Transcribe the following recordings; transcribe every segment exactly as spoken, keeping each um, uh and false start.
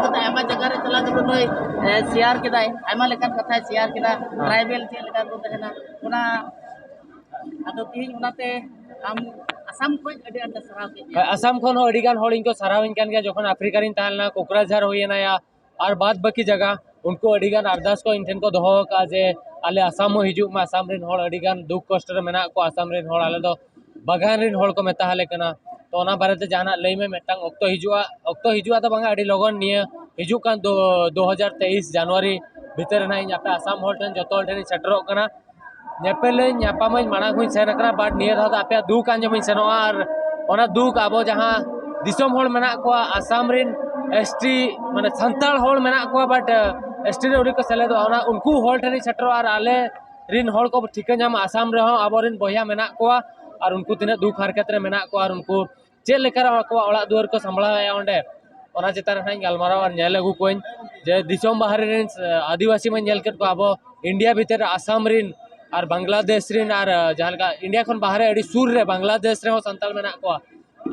ᱠᱟᱛᱮ ᱟᱭᱢᱟ ᱡᱟᱭᱜᱟ ᱨᱮ ᱪᱟᱞᱟᱣ ᱠᱟᱛᱮ ᱱᱩᱭ ᱥᱮᱭᱟᱨ ᱠᱮᱫᱟᱭ, ᱟᱭᱢᱟ ᱞᱮᱠᱟᱱ ᱠᱟᱛᱷᱟᱭ ᱥᱮᱭᱟᱨ ᱠᱮᱫᱟ᱾ ᱴᱨᱟᱭᱵᱮᱞ ᱪᱮᱫ ᱞᱮᱠᱟ ᱠᱚ ᱛᱟᱦᱮᱱᱟ ᱚᱱᱟ᱾ ᱟᱫᱚ ᱛᱤᱦᱤᱧ ᱚᱱᱟᱛᱮ ᱟᱢ ᱟᱥᱟᱢ ᱠᱷᱚᱱ ᱟᱹᱰᱤ ᱟᱸᱴ ᱞᱮ ᱥᱟᱨᱦᱟᱣ ᱠᱮᱫ ᱢᱮᱭᱟ᱾ ᱟᱥᱟᱢ ᱠᱷᱚᱱ ᱦᱚᱸ ᱟᱹᱰᱤ ᱜᱟᱱ ᱦᱚᱲ ᱤᱧ ᱠᱚ ᱥᱟᱨᱦᱟᱣᱤᱧ ᱠᱟᱱ ᱜᱮᱭᱟ᱾ ᱡᱚᱠᱷᱚᱱ ᱟᱯᱷᱨᱤᱠᱟ ᱨᱤᱧ ᱛᱟᱦᱮᱸ ᱞᱮᱱᱟ, ᱠᱳᱠᱨᱟᱡᱷᱟᱨ ᱦᱩᱭᱮᱱᱟ ᱭᱟ, ᱟᱨ ᱵᱟᱫ ᱵᱟᱹᱠᱤ ᱡᱟᱭᱜᱟ, ᱩᱱᱠᱩ ᱟᱹᱰᱤ ᱜᱟᱱ ᱟᱨᱫᱟᱥ ᱠᱚ ᱤᱧ ᱴᱷᱮᱱ ᱠᱚ ᱫᱚᱦᱚ ᱟᱠᱟᱫᱼᱟ ᱡᱮ ᱟᱞᱮ ᱟᱥᱟᱢ ᱦᱚᱸ ᱦᱤᱡᱩᱜ ᱢᱟ, ᱟᱥᱟᱢ ᱨᱮᱱ ᱦᱚᱲ ᱟᱹᱰᱤ ᱜᱟᱱ ᱫᱩᱠ ᱠᱚᱥᱴᱚ ᱨᱮ ᱢᱮᱱᱟᱜ ᱠᱚᱣᱟ, ᱟᱥᱟᱢ ᱨᱮᱱ ᱦᱚᱲ, ᱟᱞᱮ ᱫᱚ ᱵᱟᱜᱟᱱ ᱨᱮᱱ ᱦᱚᱲ ᱠᱚ ᱢᱮᱛᱟ ᱞᱮ ᱠᱟᱱᱟ᱾ ᱛᱚ ᱚᱱᱟ ᱵᱟᱨᱮᱛᱮ ᱡᱟᱦᱟᱱᱟᱜ ᱞᱟᱹᱭ ᱢᱮ, ᱢᱤᱫᱴᱟᱝ ᱚᱠᱛᱚ ᱦᱤᱡᱩᱜᱼᱟ, ᱚᱠᱛᱚ ᱦᱤᱡᱩᱜᱼᱟ ᱫᱚ ᱵᱟᱝᱟ, ᱟᱹᱰᱤ ᱞᱚᱜᱚᱱ ᱱᱤᱭᱟᱹ ᱦᱤᱡᱩᱜ ᱠᱟᱱ ᱫᱩ ᱦᱟᱡᱟᱨ ᱛᱮᱭᱤᱥ ᱡᱟᱱᱩᱣᱟᱨᱤ ᱵᱷᱤᱛᱟᱹᱨ ᱨᱮ ᱱᱟᱦᱟᱜ ᱤᱧ ᱟᱯᱮ ᱟᱥᱟᱢ ᱦᱚᱲ ᱴᱷᱮᱱ, ᱡᱚᱛᱚ ᱦᱚᱲ ᱴᱷᱮᱱ ᱤᱧ ᱥᱮᱴᱮᱨᱚᱜ ᱠᱟᱱᱟ᱾ ᱧᱮᱯᱮᱞᱟᱹᱧ ᱧᱟᱯᱟᱢᱟᱹᱧ, ᱢᱟᱲᱟᱝ ᱦᱚᱸᱧ ᱥᱮᱱ ᱟᱠᱟᱱᱟ, but ᱱᱤᱭᱟᱹ ᱫᱷᱟᱣ ᱫᱚ ᱟᱯᱮᱭᱟᱜ ᱫᱩᱠ ᱟᱸᱡᱚᱢᱤᱧ ᱥᱮᱱᱚᱜᱼᱟ᱾ ᱟᱨ ᱚᱱᱟ ᱫᱩᱠ ᱟᱵᱚ ᱡᱟᱦᱟᱸ ᱫᱤᱥᱚᱢ ᱦᱚᱲ ᱢᱮᱱᱟᱜ ᱠᱚᱣᱟ, ᱟᱥᱟᱢ ᱨᱮᱱ ᱮᱥ ᱴᱤ, ᱢᱟᱱᱮ ᱥᱟᱱᱛᱟᱲ ᱦᱚᱲ ᱢᱮᱱᱟᱜ ᱠᱚᱣᱟ, but ᱮᱥ ᱴᱤ ᱨᱮ ᱟᱹᱰᱤ ᱠᱚ ᱥᱮᱞᱮᱫᱚᱜᱼᱟ, ᱚᱱᱟ ᱩᱱᱠᱩ ᱦᱚᱲ ᱴᱷᱮᱱᱤᱧ ᱥᱮᱴᱮᱨᱚᱜᱼᱟ᱾ ᱟᱨ ᱟᱞᱮ ᱨᱤᱱ ᱦᱚᱲ ᱠᱚ ᱴᱷᱤᱠᱟᱹ ᱧᱟᱢᱟ, ᱟᱥᱟᱢ ᱨᱮᱦᱚᱸ ᱟᱵᱚᱨᱮᱱ ᱵᱚᱭᱦᱟ ᱢᱮᱱᱟᱜ ᱠᱚᱣᱟ, ᱟᱨ ᱩᱱᱠᱩ ᱛᱤᱱᱟᱹᱜ ᱫᱩᱠ ᱦᱟᱨᱠᱮᱛ ᱨᱮ ᱢᱮᱱᱟᱜ ᱠᱚᱣᱟ, ᱟᱨ ᱩᱱᱠᱩ ᱪᱮᱫ ᱞᱮᱠᱟ ᱨᱮ ᱟᱠᱚᱣᱟᱜ ᱚᱲᱟᱜ ᱫᱩᱣᱟᱹᱨ ᱠᱚ ᱥᱟᱢᱵᱲᱟᱣᱮᱫᱼᱟ ᱚᱸᱰᱮ, ᱚᱱᱟ ᱪᱮᱛᱟᱱ ᱨᱮ ᱦᱟᱸᱜ ᱤᱧ ᱜᱟᱞᱢᱟᱨᱟᱣᱟ ᱟᱨ ᱧᱮᱞ ᱟᱹᱜᱩ ᱠᱚᱣᱟᱹᱧ ᱡᱮ ᱫᱤᱥᱚᱢ ᱵᱟᱦᱨᱮ ᱨᱮᱱ, ᱟᱹᱫᱤᱵᱟᱹᱥᱤ ᱢᱟᱧ ᱧᱮᱞ ᱠᱮᱫ ᱠᱚᱣᱟ, ᱟᱵᱚ ᱤᱱᱰᱤᱭᱟ ᱵᱷᱤᱛᱤᱨ ᱨᱮ ᱟᱥᱟᱢ ᱨᱮᱱ ᱟᱨ ᱵᱟᱝᱞᱟᱫᱮᱥ ᱨᱮᱱ ᱟᱨ, ᱡᱟᱦᱟᱸ ᱞᱮᱠᱟ ᱤᱱᱰᱤᱭᱟ ᱠᱷᱚᱱ ᱵᱟᱦᱨᱮ ᱟᱹᱰᱤ ᱥᱩᱨ ᱨᱮ ᱵᱟᱝᱞᱟᱫᱮᱥ ᱨᱮᱦᱚᱸ ᱥᱟᱱᱛᱟᱲ ᱢᱮᱱᱟᱜ ᱠᱚᱣᱟ,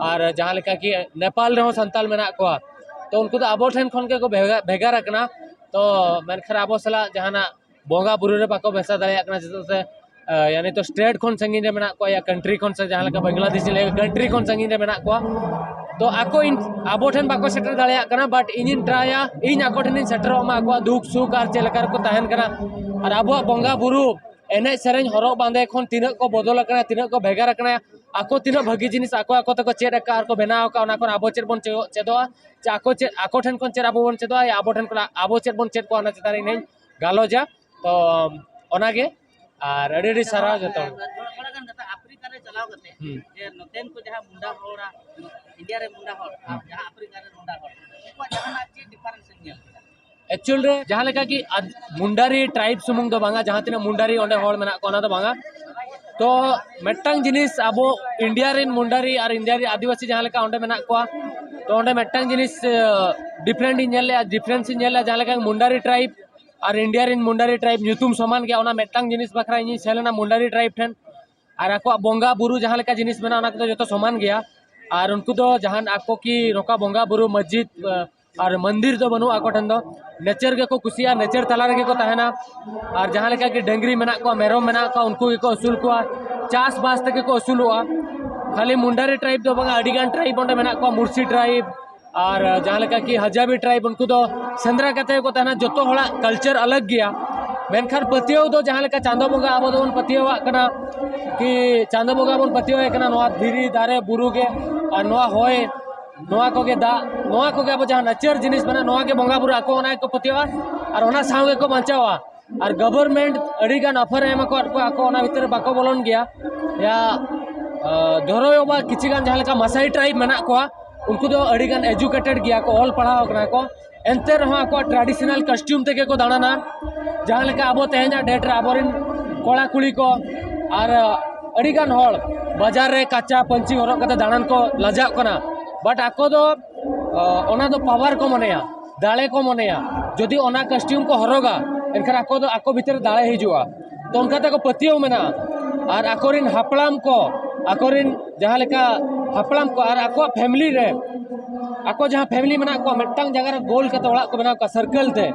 ᱟᱨ ᱡᱟᱦᱟᱸ ᱞᱮᱠᱟ ᱠᱤ ᱱᱮᱯᱟᱞ ᱨᱮᱦᱚᱸ ᱥᱟᱱᱛᱟᱲ ᱢᱮᱱᱟᱜ ᱠᱚᱣᱟ᱾ ᱛᱚ ᱩᱱᱠᱩ ᱫᱚ ᱟᱵᱚ ᱴᱷᱮᱱ ᱠᱷᱚᱱ ᱜᱮᱠᱚ ᱵᱷᱮᱜᱟᱨ, ᱵᱷᱮᱜᱟᱨ ᱟᱠᱟᱱᱟ᱾ ᱛᱚ ᱢᱮᱱᱠᱷᱟᱱ ᱟᱵᱚ ᱥᱟᱞᱟᱜ ᱡᱟᱦᱟᱱᱟᱜ ᱵᱚᱸᱜᱟ ᱵᱩᱨᱩ ᱨᱮ ᱵᱟᱠᱚ ᱢᱮᱥᱟ ᱫᱟᱲᱮᱭᱟᱜ ᱠᱟᱱᱟ, ᱪᱮᱫᱟᱜ ᱥᱮ, ᱟᱸ, ᱭᱟᱱᱤ ᱛᱚ ᱥᱴᱮᱴ ᱠᱷᱚᱱ ᱥᱟᱺᱜᱤᱧ ᱨᱮ ᱢᱮᱱᱟᱜ ᱠᱚᱣᱟ, ᱭᱟ ᱠᱟᱱᱴᱨᱤ ᱠᱷᱚᱱ, ᱥᱮ ᱡᱟᱦᱟᱸ ᱞᱮᱠᱟ ᱵᱟᱝᱞᱟᱫᱮᱥᱤ ᱞᱟᱹᱭ, ᱠᱟᱱᱴᱨᱤ ᱠᱷᱚᱱ ᱥᱟᱺᱜᱤᱧ ᱨᱮ ᱢᱮᱱᱟᱜ ᱠᱚᱣᱟ᱾ ᱛᱚ ᱟᱠᱚ ᱤᱧ, ᱟᱵᱚ ᱴᱷᱮᱱ ᱵᱟᱠᱚ ᱥᱮᱴᱮᱨ ᱫᱟᱲᱮᱭᱟᱜ ᱠᱟᱱᱟ, but ᱤᱧᱤᱧ ᱴᱨᱟᱭᱟ, ᱤᱧ ᱟᱠᱚ ᱴᱷᱮᱱᱤᱧ ᱥᱮᱴᱮᱨᱚᱜ ᱢᱟ, ᱟᱠᱚᱣᱟᱜ ᱫᱩᱠ ᱥᱩᱠ ᱟᱨ ᱪᱮᱫ ᱞᱮᱠᱟ ᱨᱮᱠᱚ ᱛᱟᱦᱮᱱ ᱠᱟᱱᱟ, ᱟᱨ ᱟᱵᱚᱣᱟᱜ ᱵᱚᱸᱜᱟ ᱵᱩᱨᱩ, ᱮᱱᱮᱡ ᱥᱮᱨᱮᱧ, ᱦᱚᱨᱚᱜ ᱵᱟᱸᱫᱮ ᱠᱷᱚᱱ ᱛᱤᱱᱟᱹᱜ ᱠᱚ ᱵᱚᱫᱚᱞ ᱟᱠᱟᱱᱟ, ᱛᱤᱱᱟᱹᱜ ᱠᱚ ᱵᱷᱮᱜᱟᱨ ᱟᱠᱟᱱᱟ, ᱟᱠᱚ ᱛᱤᱱᱟᱹᱜ ᱵᱷᱟᱹᱜᱤ ᱡᱤᱱᱤᱥ ᱟᱠᱚ ᱟᱠᱚ ᱛᱮᱠᱚ ᱪᱮᱫ ᱟᱠᱟᱫ ᱟᱨ ᱠᱚ ᱵᱮᱱᱟᱣ ᱟᱠᱟᱫ, ᱚᱱᱟ ᱠᱷᱚᱱ ᱟᱵᱚ ᱪᱮᱫ ᱵᱚᱱ ᱪᱮᱫᱚᱜ, ᱪᱮᱫᱚᱜᱼᱟ, ᱪᱮ ᱟᱠᱚ ᱪᱮᱫ, ᱟᱠᱚ ᱴᱷᱮᱱ ᱠᱷᱚᱱ ᱪᱮᱫ ᱟᱵᱚ ᱵᱚᱱ ᱪᱮᱫᱚᱜᱼᱟ, ᱟᱵᱚ ᱴᱷᱮᱱ ᱠᱷᱚᱱ ᱟᱵᱚ ᱪᱮᱫ ᱵᱚᱱ ᱪᱮᱫ ᱠᱚᱣᱟ, ᱚᱱᱟ ᱪᱮᱛᱟᱱ ᱨᱮ ᱤᱧ ᱜᱟᱞᱚᱪᱟ᱾ ᱛᱚ ᱚᱱᱟᱜᱮ, ᱟᱨ ᱟᱹᱰᱤ ᱟᱹᱰᱤ ᱥᱟᱨᱦᱟᱣ ᱡᱚᱛᱚ ᱦᱚᱲ᱾ ᱛᱷᱚᱲᱟ ᱜᱟᱱ ᱠᱟᱛᱷᱟ ᱟᱯᱷᱨᱤᱠᱟ ᱨᱮ ᱪᱟᱞᱟᱣ ᱠᱟᱛᱮ, ᱦᱩᱸ᱾ ᱡᱮ ᱱᱚᱛᱮᱱ ᱠᱚ ᱡᱟᱦᱟᱸ ᱢᱩᱱᱰᱟ ᱦᱚᱲ, ᱤᱱᱰᱤᱭᱟ ᱨᱮ ᱢᱩᱱᱰᱟ ᱦᱚᱲ ᱟᱨ ᱦᱩᱸ᱾ ᱡᱟᱦᱟᱸ ᱟᱯᱷᱨᱤᱠᱟ ᱨᱮ ᱢᱩᱱᱰᱟ ᱦᱚᱲ, ᱩᱱᱠᱩᱣᱟᱜ ᱡᱟᱦᱟᱱᱟᱜ ᱪᱮᱫ ᱰᱤᱯᱷᱟᱨᱮᱱᱥ ᱮᱢ ᱧᱮᱞ ᱠᱮᱫᱟ? ᱮᱠᱪᱩᱭᱮᱞ ᱨᱮ ᱡᱟᱦᱟᱸ ᱞᱮᱠᱟ ᱠᱤ ᱟᱫ-, ᱢᱩᱱᱰᱟᱨᱤ ᱴᱨᱟᱭᱤᱵᱽ ᱥᱩᱢᱩᱝ ᱫᱚ ᱵᱟᱝᱟ, ᱡᱟᱦᱟᱸ ᱛᱤᱱᱟᱹᱜ ᱢᱩᱱᱰᱟᱨᱤ ᱚᱸᱰᱮ ᱦᱚᱲ ᱢᱮᱱᱟᱜ ᱠᱚᱣᱟ, ᱚᱱᱟ ᱫᱚ ᱵᱟᱝᱟ᱾ ᱛᱚ ᱢᱤᱫᱴᱟᱝ ᱡᱤᱱᱤᱥ ᱟᱵᱚ ᱤᱱᱰᱤᱭᱟ ᱨᱮᱱ ᱢᱩᱱᱰᱟᱨᱤ ᱟᱨ ᱤᱱᱰᱤᱭᱟ ᱨᱮᱱ ᱟᱹᱫᱤᱵᱟᱹᱥᱤ ᱡᱟᱦᱟᱸ ᱞᱮᱠᱟ ᱚᱸᱰᱮ ᱢᱮᱱᱟᱜ ᱠᱚᱣᱟ, ᱛᱚ ᱚᱸᱰᱮ ᱢᱤᱫᱴᱟᱝ ᱡᱤᱱᱤᱥ, ᱟᱸ, ᱰᱤᱯᱷᱟᱨᱮᱱᱴ ᱤᱧ ᱧᱮᱞ ᱞᱮᱜᱼᱟ, ᱰᱤᱯᱷᱟᱨᱮᱱᱥ ᱤᱧ ᱧᱮᱞ ᱞᱮᱜᱼᱟ, ᱡᱟᱦᱟᱸ ᱞᱮᱠᱟ ᱢᱩᱱᱰᱟᱨᱤ ᱴᱨᱟᱭᱤᱵᱽ ᱟᱨ ᱤᱱᱰᱤᱭᱟ ᱨᱮᱱ ᱢᱩᱱᱰᱟᱨᱤ ᱴᱨᱟᱭᱤᱵᱽ ᱧᱩᱛᱩᱢ ᱥᱚᱢᱟᱱ ᱜᱮᱭᱟ, ᱚᱱᱟ ᱢᱤᱫᱴᱟᱝ ᱡᱤᱱᱤᱥ ᱵᱟᱠᱷᱨᱟ ᱤᱧᱤᱧ ᱥᱮᱱ ᱞᱮᱱᱟ ᱢᱩᱱᱰᱟᱨᱤ ᱴᱨᱟᱭᱤᱵᱽ ᱴᱷᱮᱱ᱾ ᱟᱨ ᱟᱠᱚᱣᱟᱜ ᱵᱚᱸᱜᱟ ᱵᱩᱨᱩ ᱡᱟᱦᱟᱸ ᱞᱮᱠᱟ ᱡᱤᱱᱤᱥ ᱢᱮᱱᱟᱜᱼᱟ, ᱚᱱᱟ ᱠᱚᱫᱚ ᱡᱚᱛᱚ ᱥᱚᱢᱟᱱ ᱜᱮᱭᱟ᱾ ᱟᱨ ᱩᱱᱠᱩ ᱫᱚ ᱡᱟᱦᱟᱱ ᱟᱠᱚ ᱠᱤ ᱱᱚᱝᱠᱟ ᱵᱚᱸᱜᱟ ᱵᱩᱨᱩ ᱢᱚᱥᱡᱤᱫ, ᱟᱸ, ᱟᱨ ᱢᱚᱱᱫᱤᱨ ᱫᱚ ᱵᱟᱹᱱᱩᱜᱼᱟ ᱟᱠᱚ ᱴᱷᱮᱱ ᱫᱚ᱾ ᱱᱮᱪᱟᱨ ᱜᱮᱠᱚ ᱠᱩᱥᱤᱭᱟᱜᱼᱟ, ᱱᱮᱪᱟᱨ ᱛᱟᱞᱟ ᱨᱮᱜᱮ ᱠᱚ ᱛᱟᱦᱮᱱᱟ᱾ ᱟᱨ ᱡᱟᱦᱟᱸ ᱞᱮᱠᱟ ᱠᱤ ᱰᱟᱹᱝᱨᱤ ᱢᱮᱱᱟᱜ ᱠᱚᱣᱟ, ᱢᱮᱨᱚᱢ ᱢᱮᱱᱟᱜ ᱠᱚᱣᱟ, ᱩᱱᱠᱩ ᱜᱮᱠᱚ ᱟᱹᱥᱩᱞ ᱠᱚᱣᱟ, ᱪᱟᱥᱵᱟᱥ ᱛᱮᱜᱮ ᱠᱚ ᱟᱹᱥᱩᱞᱚᱜᱼᱟ᱾ ᱠᱷᱟᱹᱞᱤ ᱢᱩᱱᱰᱟᱨᱤ ᱴᱨᱟᱭᱤᱵᱽ ᱫᱚ ᱵᱟᱝᱟ, ᱟᱹᱰᱤᱜᱟᱱ ᱴᱨᱟᱭᱤᱵᱽ ᱚᱸᱰᱮ ᱢᱮᱱᱟᱜ ᱠᱚᱣᱟ, ᱢᱩᱨᱥᱤ ᱴᱨᱟᱭᱤᱵᱽ, ᱟᱨ ᱡᱟᱦᱟᱸ ᱞᱮᱠᱟ ᱠᱤ ᱦᱟᱡᱟᱵᱤ ᱴᱨᱟᱭᱤᱵᱽ, ᱩᱱᱠᱩ ᱫᱚ ᱥᱮᱸᱫᱽᱨᱟ ᱠᱟᱛᱮ ᱜᱮᱠᱚ ᱛᱟᱦᱮᱱᱟ᱾ ᱡᱚᱛᱚ ᱦᱚᱲᱟᱜ ᱠᱟᱞᱪᱟᱨ ᱟᱞᱟᱜᱽ ᱜᱮᱭᱟ, ᱢᱮᱱᱠᱷᱟᱱ ᱯᱟᱹᱛᱭᱟᱹᱣ ᱫᱚ ᱡᱟᱦᱟᱸ ᱞᱮᱠᱟ ᱪᱟᱸᱫᱚ ᱵᱚᱸᱜᱟ ᱟᱵᱚ ᱫᱚᱵᱚᱱ ᱯᱟᱹᱛᱭᱟᱹᱣᱟᱜ ᱠᱟᱱᱟ, ᱠᱤ ᱪᱟᱸᱫᱚ ᱵᱚᱸᱜᱟ ᱵᱚᱱ ᱯᱟᱹᱛᱭᱟᱹᱣᱟᱭ ᱠᱟᱱᱟ, ᱱᱚᱣᱟ ᱫᱷᱤᱨᱤ, ᱫᱟᱨᱮ, ᱵᱩᱨᱩ ᱜᱮ, ᱟᱨ ᱱᱚᱣᱟ ᱦᱚᱭ, ᱱᱚᱣᱟ ᱠᱚᱜᱮ ᱫᱟᱜ, ᱱᱚᱣᱟ ᱠᱚᱜᱮ ᱟᱵᱚ ᱡᱟᱦᱟᱸ ᱱᱮᱪᱟᱨ ᱡᱤᱱᱤᱥ ᱢᱮᱱᱟᱜᱼᱟ, ᱱᱚᱣᱟ ᱜᱮ ᱵᱚᱸᱜᱟ ᱵᱩᱨᱩ ᱟᱠᱚ ᱚᱱᱟ ᱜᱮᱠᱚ ᱯᱟᱹᱛᱭᱟᱹᱣᱟ ᱟᱨ ᱚᱱᱟ ᱥᱟᱶ ᱜᱮᱠᱚ ᱵᱟᱧᱪᱟᱣᱟ᱾ ᱟᱨ ᱜᱚᱵᱷᱚᱨᱱᱢᱮᱱᱴ ᱟᱹᱰᱤᱜᱟᱱ ᱚᱯᱷᱟᱨ ᱮ ᱮᱢ ᱟᱠᱟᱫ ᱠᱚᱣᱟ, ᱟᱠᱚ ᱚᱱᱟ ᱵᱷᱤᱛᱨᱤ ᱨᱮ ᱵᱟᱠᱚ ᱵᱚᱞᱚᱱ ᱜᱮᱭᱟ᱾ ᱭᱟ, ᱟ, ᱫᱷᱚᱨᱚ ᱵᱟ ᱠᱤᱪᱷᱤ ᱜᱟᱱ ᱡᱟᱦᱟᱸ ᱞᱮᱠᱟ ᱢᱟᱥᱟᱭ ᱴᱨᱟᱭᱤᱵᱽ ᱢᱮᱱᱟᱜ ᱠᱚᱣᱟ, ᱩᱱᱠᱩ ᱫᱚ ᱟᱹᱰᱤᱜᱟᱱ ᱮᱡᱩᱠᱮᱴᱮᱰ ᱜᱮᱭᱟ ᱠᱚ, ᱚᱞ ᱯᱟᱲᱦᱟᱣ ᱠᱟᱱᱟ ᱠᱚ, ᱮᱱᱛᱮ ᱨᱮᱦᱚᱸ ᱟᱠᱚᱣᱟᱜ ᱴᱨᱟᱰᱤᱥᱚᱱᱟᱞ ᱠᱚᱥᱴᱤᱭᱩᱢ ᱛᱮᱜᱮ ᱠᱚ ᱫᱟᱬᱟᱱᱟ᱾ ᱡᱟᱦᱟᱸ ᱞᱮᱠᱟ ᱟᱵᱚ ᱛᱮᱦᱮᱧᱟᱜ ᱰᱮᱴ ᱨᱮ ᱟᱵᱚᱨᱮᱱ ᱠᱚᱲᱟ ᱠᱩᱲᱤ ᱠᱚ ᱟᱨ ᱟᱹᱰᱤᱜᱟᱱ ᱦᱚᱲ ᱵᱟᱡᱟᱨ ᱨᱮ ᱠᱟᱪᱟ ᱯᱟᱹᱧᱪᱤ ᱦᱚᱨᱚᱜ ᱠᱟᱛᱮ ᱫᱟᱬᱟᱱ ᱠᱚ ᱞᱟᱡᱟᱜ ᱠᱟᱱᱟ, ᱵᱟᱴ ᱟᱠᱚ ᱫᱚ ᱚ, ᱚᱱᱟ ᱫᱚ ᱯᱟᱣᱟᱨ ᱠᱚ ᱢᱚᱱᱮᱭᱟ, ᱫᱟᱲᱮ ᱠᱚ ᱢᱚᱱᱮᱭᱟ᱾ ᱡᱩᱫᱤ ᱚᱱᱟ ᱠᱚᱥᱴᱤᱭᱩᱢ ᱠᱚ ᱦᱚᱨᱚᱜᱟ, ᱮᱱᱠᱷᱟᱱ ᱟᱠᱚ ᱫᱚ ᱟᱠᱚ ᱵᱷᱤᱛᱨᱤ ᱨᱮ ᱫᱟᱲᱮ ᱦᱤᱡᱩᱜᱼᱟ᱾ ᱛᱚ ᱚᱱᱠᱟ ᱛᱮᱠᱚ ᱯᱟᱹᱛᱭᱟᱹᱣ ᱢᱮᱱᱟᱜᱼᱟ᱾ ᱟᱨ ᱟᱠᱚᱨᱮᱱ ᱦᱟᱯᱲᱟᱢ ᱠᱚ, ᱟᱠᱚᱨᱮᱱ ᱡᱟᱦᱟᱸ ᱞᱮᱠᱟ ᱦᱟᱯᱲᱟᱢ ᱠᱚ ᱟᱨ ᱟᱠᱚᱣᱟᱜ ᱯᱷᱮᱢᱤᱞᱤ ᱨᱮ, ᱟᱠᱚ ᱡᱟᱦᱟᱸ ᱯᱷᱮᱢᱤᱞᱤ ᱢᱮᱱᱟᱜ ᱠᱚᱣᱟ, ᱢᱤᱫᱴᱟᱝ ᱡᱟᱭᱜᱟ ᱨᱮ ᱜᱳᱞ ᱠᱟᱛᱮ ᱚᱲᱟᱜ ᱠᱚ ᱵᱮᱱᱟᱣ ᱠᱟᱜᱼᱟ ᱥᱟᱨᱠᱮᱞ ᱛᱮ,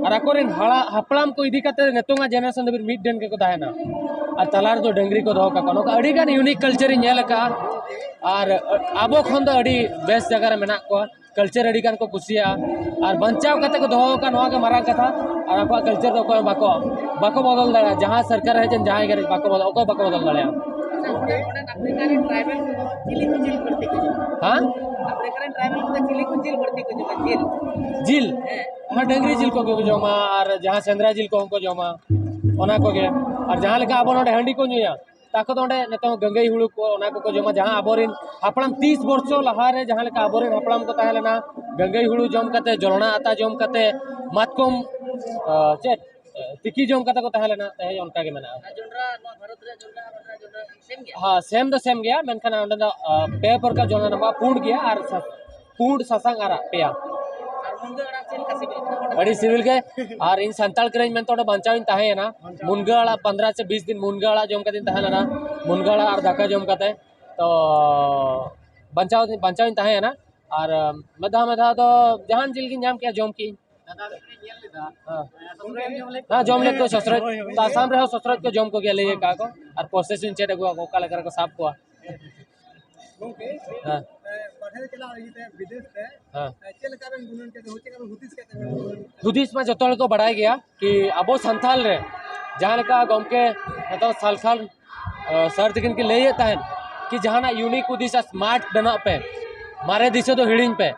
ᱟᱨ ᱟᱠᱚᱨᱮᱱ ᱦᱟᱲᱟ-, ᱦᱟᱯᱲᱟᱢ ᱠᱚ ᱤᱫᱤ ᱠᱟᱛᱮ ᱱᱤᱛᱚᱝᱟᱜ ᱡᱮᱱᱟᱨᱮᱥᱚᱱ ᱫᱷᱟᱹᱵᱤᱡ ᱢᱤᱫ ᱰᱮᱱ ᱜᱮᱠᱚ ᱛᱟᱦᱮᱱᱟ᱾ ᱟᱨ ᱛᱟᱞᱟ ᱨᱮᱫᱚ ᱰᱟᱹᱝᱨᱤ ᱠᱚ ᱫᱚᱦᱚ ᱠᱟᱠᱚᱣᱟ᱾ ᱱᱚᱝᱠᱟ ᱟᱹᱰᱤᱜᱟᱱ ᱤᱭᱩᱱᱤᱠ ᱠᱟᱞᱪᱟᱨ ᱤᱧ ᱧᱮᱞ ᱟᱠᱟᱫᱼᱟ᱾ ᱟᱨ ᱟᱵᱚ ᱠᱷᱚᱱ ᱫᱚ ᱟᱹᱰᱤ ᱵᱮᱥ ᱡᱟᱭᱜᱟ ᱨᱮ ᱢᱮᱱᱟᱜ ᱠᱚᱣᱟ᱾ ᱠᱟᱞᱪᱟᱨ ᱟᱹᱰᱤ ᱜᱟᱱ ᱠᱚ ᱠᱩᱥᱤᱭᱟᱜᱼᱟ ᱟᱨ ᱵᱟᱧᱪᱟᱣ ᱠᱟᱛᱮ ᱠᱚ ᱫᱚᱦᱚ ᱟᱠᱟᱫ, ᱱᱚᱣᱟ ᱜᱮ ᱢᱟᱨᱟᱝ ᱠᱟᱛᱷᱟ᱾ ᱟᱨ ᱟᱠᱚᱣᱟᱜ ᱠᱟᱞᱪᱟᱨ ᱫᱚ ᱚᱠᱚᱭ ᱦᱚᱸ ᱵᱟᱠᱚ, ᱵᱟᱠᱚ ᱵᱚᱫᱚᱞ ᱫᱟᱲᱮᱭᱟᱜᱼᱟ᱾ ᱡᱟᱦᱟᱸ ᱥᱚᱨᱠᱟᱨ ᱦᱮᱡ ᱮᱱ, ᱡᱟᱦᱟᱸᱭ ᱜᱮ ᱦᱮᱡ, ᱵᱟᱠᱚ ᱵᱚᱫᱚᱞ, ᱚᱠᱚᱭ ᱵᱟᱠᱚ ᱵᱚᱫᱚᱞ ᱫᱟᱲᱮᱭᱟᱜᱼᱟ᱾ ᱟᱪᱪᱷᱟ, ᱱᱚᱰᱮ ᱟᱯᱷᱨᱤᱠᱟ ᱨᱮᱱ ᱴᱨᱟᱭᱵᱟᱞ ᱠᱚ ᱪᱤᱞᱤ ᱠᱚ ᱡᱤᱞ ᱵᱟᱹᱲᱛᱤ ᱠᱚ ᱡᱚᱢᱟ? ᱦᱮᱸ? ᱟᱯᱷᱨᱤᱠᱟ ᱨᱮᱱ ᱴᱨᱟᱭᱵᱟᱞ ᱠᱚᱫᱚ ᱪᱤᱞᱤ ᱠᱚ ᱡᱤᱞ ᱵᱟᱹᱲᱛᱤ ᱠᱚ ᱡᱚᱢᱟ? ᱡᱤᱞ? ᱡᱤᱞ? ᱦᱮᱸ᱾ ᱦᱮᱸ, ᱰᱟᱹᱝᱨᱤ ᱡᱤᱞ ᱠᱚᱜᱮ ᱠᱚ ᱡᱚᱢᱟ ᱟᱨ ᱡᱟᱦᱟᱸ ᱥᱮᱸᱫᱽᱨᱟ ᱡᱤᱞ ᱠᱚᱦᱚᱸ ᱠᱚ ᱡᱚᱢᱟ, ᱚᱱᱟ ᱠᱚᱜᱮ᱾ ᱟᱨ ᱡᱟᱦᱟᱸ ᱞᱮᱠᱟ ᱟᱵᱚ ᱱᱚᱰᱮ ᱦᱟᱺᱰᱤ ᱠᱚ ᱧᱩᱭᱟ, ᱛᱟᱠᱚ ᱫᱚ ᱚᱸᱰᱮ ᱱᱤᱛᱚᱝ ᱜᱟᱹᱝᱜᱟᱹᱭ ᱦᱩᱲᱩ ᱠᱚ, ᱚᱱᱟ ᱠᱚᱠᱚ ᱡᱚᱢᱟ, ᱡᱟᱦᱟᱸ ᱟᱵᱚᱨᱮᱱ ᱦᱟᱯᱲᱟᱢ ᱛᱤᱥ ᱵᱚᱨᱥᱚ ᱞᱟᱦᱟᱨᱮ ᱡᱟᱦᱟᱸ ᱞᱮᱠᱟ ᱟᱵᱚᱨᱮᱱ ᱦᱟᱯᱲᱟᱢ ᱠᱚ ᱛᱟᱦᱮᱸ ᱞᱮᱱᱟ, ᱜᱟᱹᱝᱜᱟᱹᱭ ᱦᱩᱲᱩ ᱡᱚᱢ ᱠᱟᱛᱮ, ᱡᱚᱞᱚᱱᱟ ᱟᱛᱟ ᱡᱚᱢ ᱠᱟᱛᱮ, ᱢᱟᱛᱠᱚᱢ, ᱟ, ᱪᱮᱫ, ᱛᱤᱠᱤ ᱡᱚᱢ ᱠᱟᱛᱮ ᱠᱚ ᱛᱟᱦᱮᱸ ᱞᱮᱱᱟ, ᱛᱮᱦᱮᱧ ᱚᱱᱠᱟ ᱜᱮ ᱢᱮᱱᱟᱜᱼᱟ᱾ ᱟᱨ ᱡᱚᱱᱰᱨᱟ, ᱱᱚᱣᱟ ᱵᱷᱟᱨᱚᱛ ᱨᱮᱭᱟᱜ ᱡᱚᱱᱰᱨᱟ ᱟᱨ ᱱᱚᱣᱟ ᱡᱚᱱᱰᱨᱟ ᱥᱮᱢ ᱜᱮᱭᱟ? ᱦᱮᱸ, ᱥᱮᱢ ᱫᱚ ᱥᱮᱢ ᱜᱮᱭᱟ, ᱢᱮᱱᱠᱷᱟᱱ ᱚᱸᱰᱮ ᱫᱚ, ᱟ, ᱯᱮ ᱯᱨᱚᱠᱟᱨ ᱡᱚᱱᱰᱨᱟ ᱧᱟᱢᱚᱜᱼᱟ, ᱯᱩᱸᱰ ᱜᱮᱭᱟ ᱟᱨ ᱥᱟ-, ᱯᱩᱸᱰ ᱥᱟᱥᱟᱝ ᱟᱨᱟᱜ ᱯᱮᱭᱟ᱾ ᱟᱨ ᱢᱩᱱᱜᱟᱹ ᱟᱲᱟᱜ ᱪᱮᱫ ᱞᱮᱠᱟ ᱥᱤᱵᱤᱞ ᱠᱟᱱᱟ? ᱟᱹᱰᱤ ᱥᱤᱵᱤᱞ ᱜᱮ᱾ ᱟᱨ ᱤᱧ ᱥᱟᱱᱛᱟᱲ ᱠᱟᱹᱱᱟᱹᱧ ᱢᱮᱱᱛᱮ ᱚᱸᱰᱮ ᱵᱟᱧᱪᱟᱣ ᱤᱧ ᱛᱟᱦᱮᱸᱭᱮᱱᱟ᱾ ᱢᱩᱱᱜᱟᱹ ᱟᱲᱟᱜ ᱯᱚᱱᱫᱽᱨᱚ ᱥᱮ ᱵᱤᱥ ᱫᱤᱱ ᱢᱩᱱᱜᱟᱹ ᱟᱲᱟᱜ ᱡᱚᱢ ᱠᱟᱛᱮᱧ ᱛᱟᱦᱮᱸ ᱞᱮᱱᱟ, ᱢᱩᱱᱜᱟᱹ ᱟᱲᱟᱜ ᱟᱨ ᱫᱟᱠᱟ ᱡᱚᱢ ᱠᱟᱛᱮ᱾ ᱛᱚ ᱵᱟᱧᱪᱟᱣ, ᱵᱟᱧᱪᱟᱣ ᱤᱧ ᱛᱟᱦᱮᱸᱭᱮᱱᱟ᱾ ᱟᱨ ᱢᱤᱫ ᱫᱷᱟᱣ ᱢᱤᱫ ᱫᱷᱟᱣ ᱫᱚ ᱡᱟᱦᱟᱱ ᱡᱤᱞ ᱜᱤᱧ ᱧᱟᱢ ᱠᱮᱜᱼᱟ, ᱡᱚᱢ ᱠᱮᱜᱼᱟᱹᱧ᱾ ᱫᱟᱫᱟ ᱢᱤᱫᱴᱮᱱ ᱧᱮᱞ ᱞᱮᱫᱟ᱾ ᱦᱮᱸ᱾ ᱥᱚᱥᱨᱚᱡ ᱮᱢ ᱡᱚᱢ ᱞᱮᱫ ᱦᱮᱸ, ᱡᱚᱢ ᱞᱮᱫ ᱠᱚ ᱥᱚᱥᱨᱚᱡ᱾ ᱦᱳᱭ, ᱦᱳᱭ᱾ ᱛᱚ ᱟᱥᱟᱢ ᱨᱮᱦᱚᱸ ᱥᱚᱥᱨᱚᱡ ᱠᱚ ᱡᱚᱢ ᱠᱚᱜᱮᱭᱟ, ᱞᱟᱹᱭ ᱟᱠᱟᱫ ᱠᱚ᱾ ᱟᱨ process ᱤᱧ ᱪᱮᱫ ᱟᱹᱜᱩᱣᱟ ᱠᱚ, ᱚᱠᱟ ᱞᱮᱠᱟ ᱨᱮᱠᱚ ᱥᱟᱵ ᱠᱚᱣᱟ᱾ ᱜᱚᱝᱠᱮ, ᱦᱮᱸ᱾ ᱮ, ᱵᱟᱨᱦᱮ ᱨᱮ ᱪᱟᱞᱟᱜ ᱞᱟᱹᱜᱤᱫ ᱛᱮ ᱵᱤᱫᱮᱥ ᱛᱮ, ᱦᱮᱸ᱾ ᱮ, ᱪᱮᱫ ᱞᱮᱠᱟ ᱵᱮᱱ ᱜᱩᱱᱟᱹᱱ ᱠᱮᱫᱟ? ᱪᱮᱫ ᱞᱮᱠᱟ ᱵᱮᱱ ᱦᱩᱫᱤᱥ ᱠᱮᱫ ᱛᱮ? ᱦᱩᱫᱤᱥ ᱢᱟ ᱡᱚᱛᱚ ᱦᱚᱲ ᱠᱚ ᱵᱟᱲᱟᱭ ᱜᱮᱭᱟ ᱠᱤ ᱟᱵᱚ ᱥᱟᱱᱛᱟᱞ ᱨᱮ ᱡᱟᱦᱟᱸ ᱞᱮᱠᱟ ᱜᱚᱢᱠᱮ ᱱᱤᱛᱚᱜ ᱥᱟᱞᱠᱷᱟᱱ, ᱮ, ᱥᱟᱨ ᱛᱟᱹᱠᱤᱱ ᱠᱤᱱ ᱞᱟᱹᱭᱮᱫ ᱛᱟᱦᱮᱸᱫ ᱠᱤ ᱡᱟᱦᱟᱱᱟᱜ unique ᱦᱩᱫᱤᱥ ᱟᱨ smart ᱵᱮᱱᱟᱜ ᱯᱮ, ᱢᱟᱨᱮ ᱫᱤᱥᱟᱹ ᱫᱚ ᱦᱤᱲᱤᱧ ᱯᱮ᱾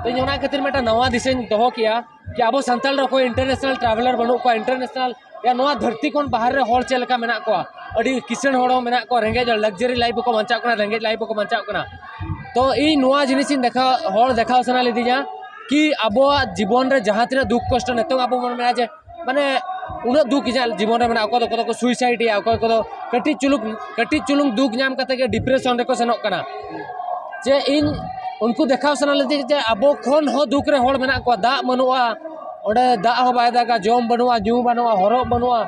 ᱛᱚ ᱤᱧ ᱚᱱᱟ ᱠᱷᱟᱹᱛᱤᱨ ᱢᱤᱫᱴᱟᱝ ᱱᱟᱣᱟ ᱫᱤᱥᱟᱹᱧ ᱫᱚᱦᱚ ᱠᱮᱜᱼᱟ ᱠᱤ ᱟᱵᱚ ᱥᱟᱱᱛᱟᱲ ᱨᱮ ᱚᱠᱚᱭ international traveller ᱵᱟᱹᱱᱩᱜ ᱠᱚᱣᱟ, international ᱭᱟ ᱱᱚᱣᱟ ᱫᱷᱟᱹᱨᱛᱤ ᱠᱷᱚᱱ ᱵᱟᱦᱨᱮ ᱨᱮ ᱦᱚᱲ ᱪᱮᱫ ᱞᱮᱠᱟ ᱢᱮᱱᱟᱜ ᱠᱚᱣᱟ, ᱟᱹᱰᱤ ᱠᱤᱥᱟᱹᱬ ᱦᱚᱲ ᱦᱚᱸ ᱢᱮᱱᱟᱜ ᱠᱚᱣᱟ, ᱨᱮᱸᱜᱮᱡ ᱦᱚᱲ luxury life ᱠᱚ ᱵᱟᱧᱪᱟᱜ ᱠᱟᱱᱟ, ᱨᱮᱸᱜᱮᱡ life ᱠᱚ ᱵᱟᱧᱪᱟᱜ ᱠᱟᱱᱟ᱾ ᱛᱚ ᱤᱧ ᱱᱚᱣᱟ ᱡᱤᱱᱤᱥ ᱤᱧ ᱫᱮᱠᱷᱟᱣ, ᱦᱚᱲ ᱫᱮᱠᱷᱟᱣ ᱥᱟᱱᱟ ᱞᱤᱫᱤᱧᱟ ᱠᱤ ᱟᱵᱚᱣᱟᱜ ᱡᱤᱵᱚᱱ ᱨᱮ ᱡᱟᱦᱟᱸ ᱛᱤᱱᱟᱹᱜ ᱫᱩᱠ ᱠᱚᱥᱴᱚ ᱱᱤᱛᱚᱝ ᱟᱵᱚ ᱵᱚᱱ ᱢᱮᱱᱟ ᱡᱮ ᱢᱟᱱᱮ ᱩᱱᱟᱹᱜ ᱫᱩᱠ ᱤᱧᱟᱹᱜ ᱡᱤᱵᱚᱱ ᱨᱮ ᱢᱮᱱᱟᱜᱼᱟ, ᱚᱠᱚᱭ ᱫᱚ, ᱚᱠᱚᱭ ᱫᱚᱠᱚ suicide ᱮᱜᱼᱟ, ᱚᱠᱚᱭ ᱠᱚᱫᱚ ᱠᱟᱹᱴᱤᱡ ᱪᱩᱞᱩᱠ, ᱠᱟᱹᱴᱤᱡ ᱪᱩᱞᱩᱝ ᱫᱩᱠ ᱧᱟᱢ ᱠᱟᱛᱮ ᱜᱮ depression ᱨᱮᱠᱚ ᱥᱮᱱᱚᱜ ᱠᱟᱱᱟ᱾ ᱡᱮ ᱤᱧ ᱩᱱᱠᱩ ᱫᱮᱠᱷᱟᱣ ᱥᱟᱱᱟ ᱞᱤᱫᱤᱧᱟ ᱡᱮ ᱟᱵᱚ ᱠᱷᱚᱱ ᱦᱚᱸ ᱫᱩᱠ ᱨᱮ ᱦᱚᱲ ᱢᱮᱱᱟᱜ ᱠᱚᱣᱟ, ᱫᱟᱜ ᱵᱟᱹᱱᱩᱜᱼᱟ, ᱚᱸᱰᱮ ᱫᱟᱜ ᱦᱚᱸ ᱵᱟᱭ ᱫᱟᱜᱟ, ᱡᱚᱢ ᱵᱟᱹᱱᱩᱜᱼᱟ, ᱧᱩ ᱵᱟᱹᱱᱩᱜᱼᱟ, ᱦᱚᱨᱚᱜ ᱵᱟᱹᱱᱩᱜᱼᱟ,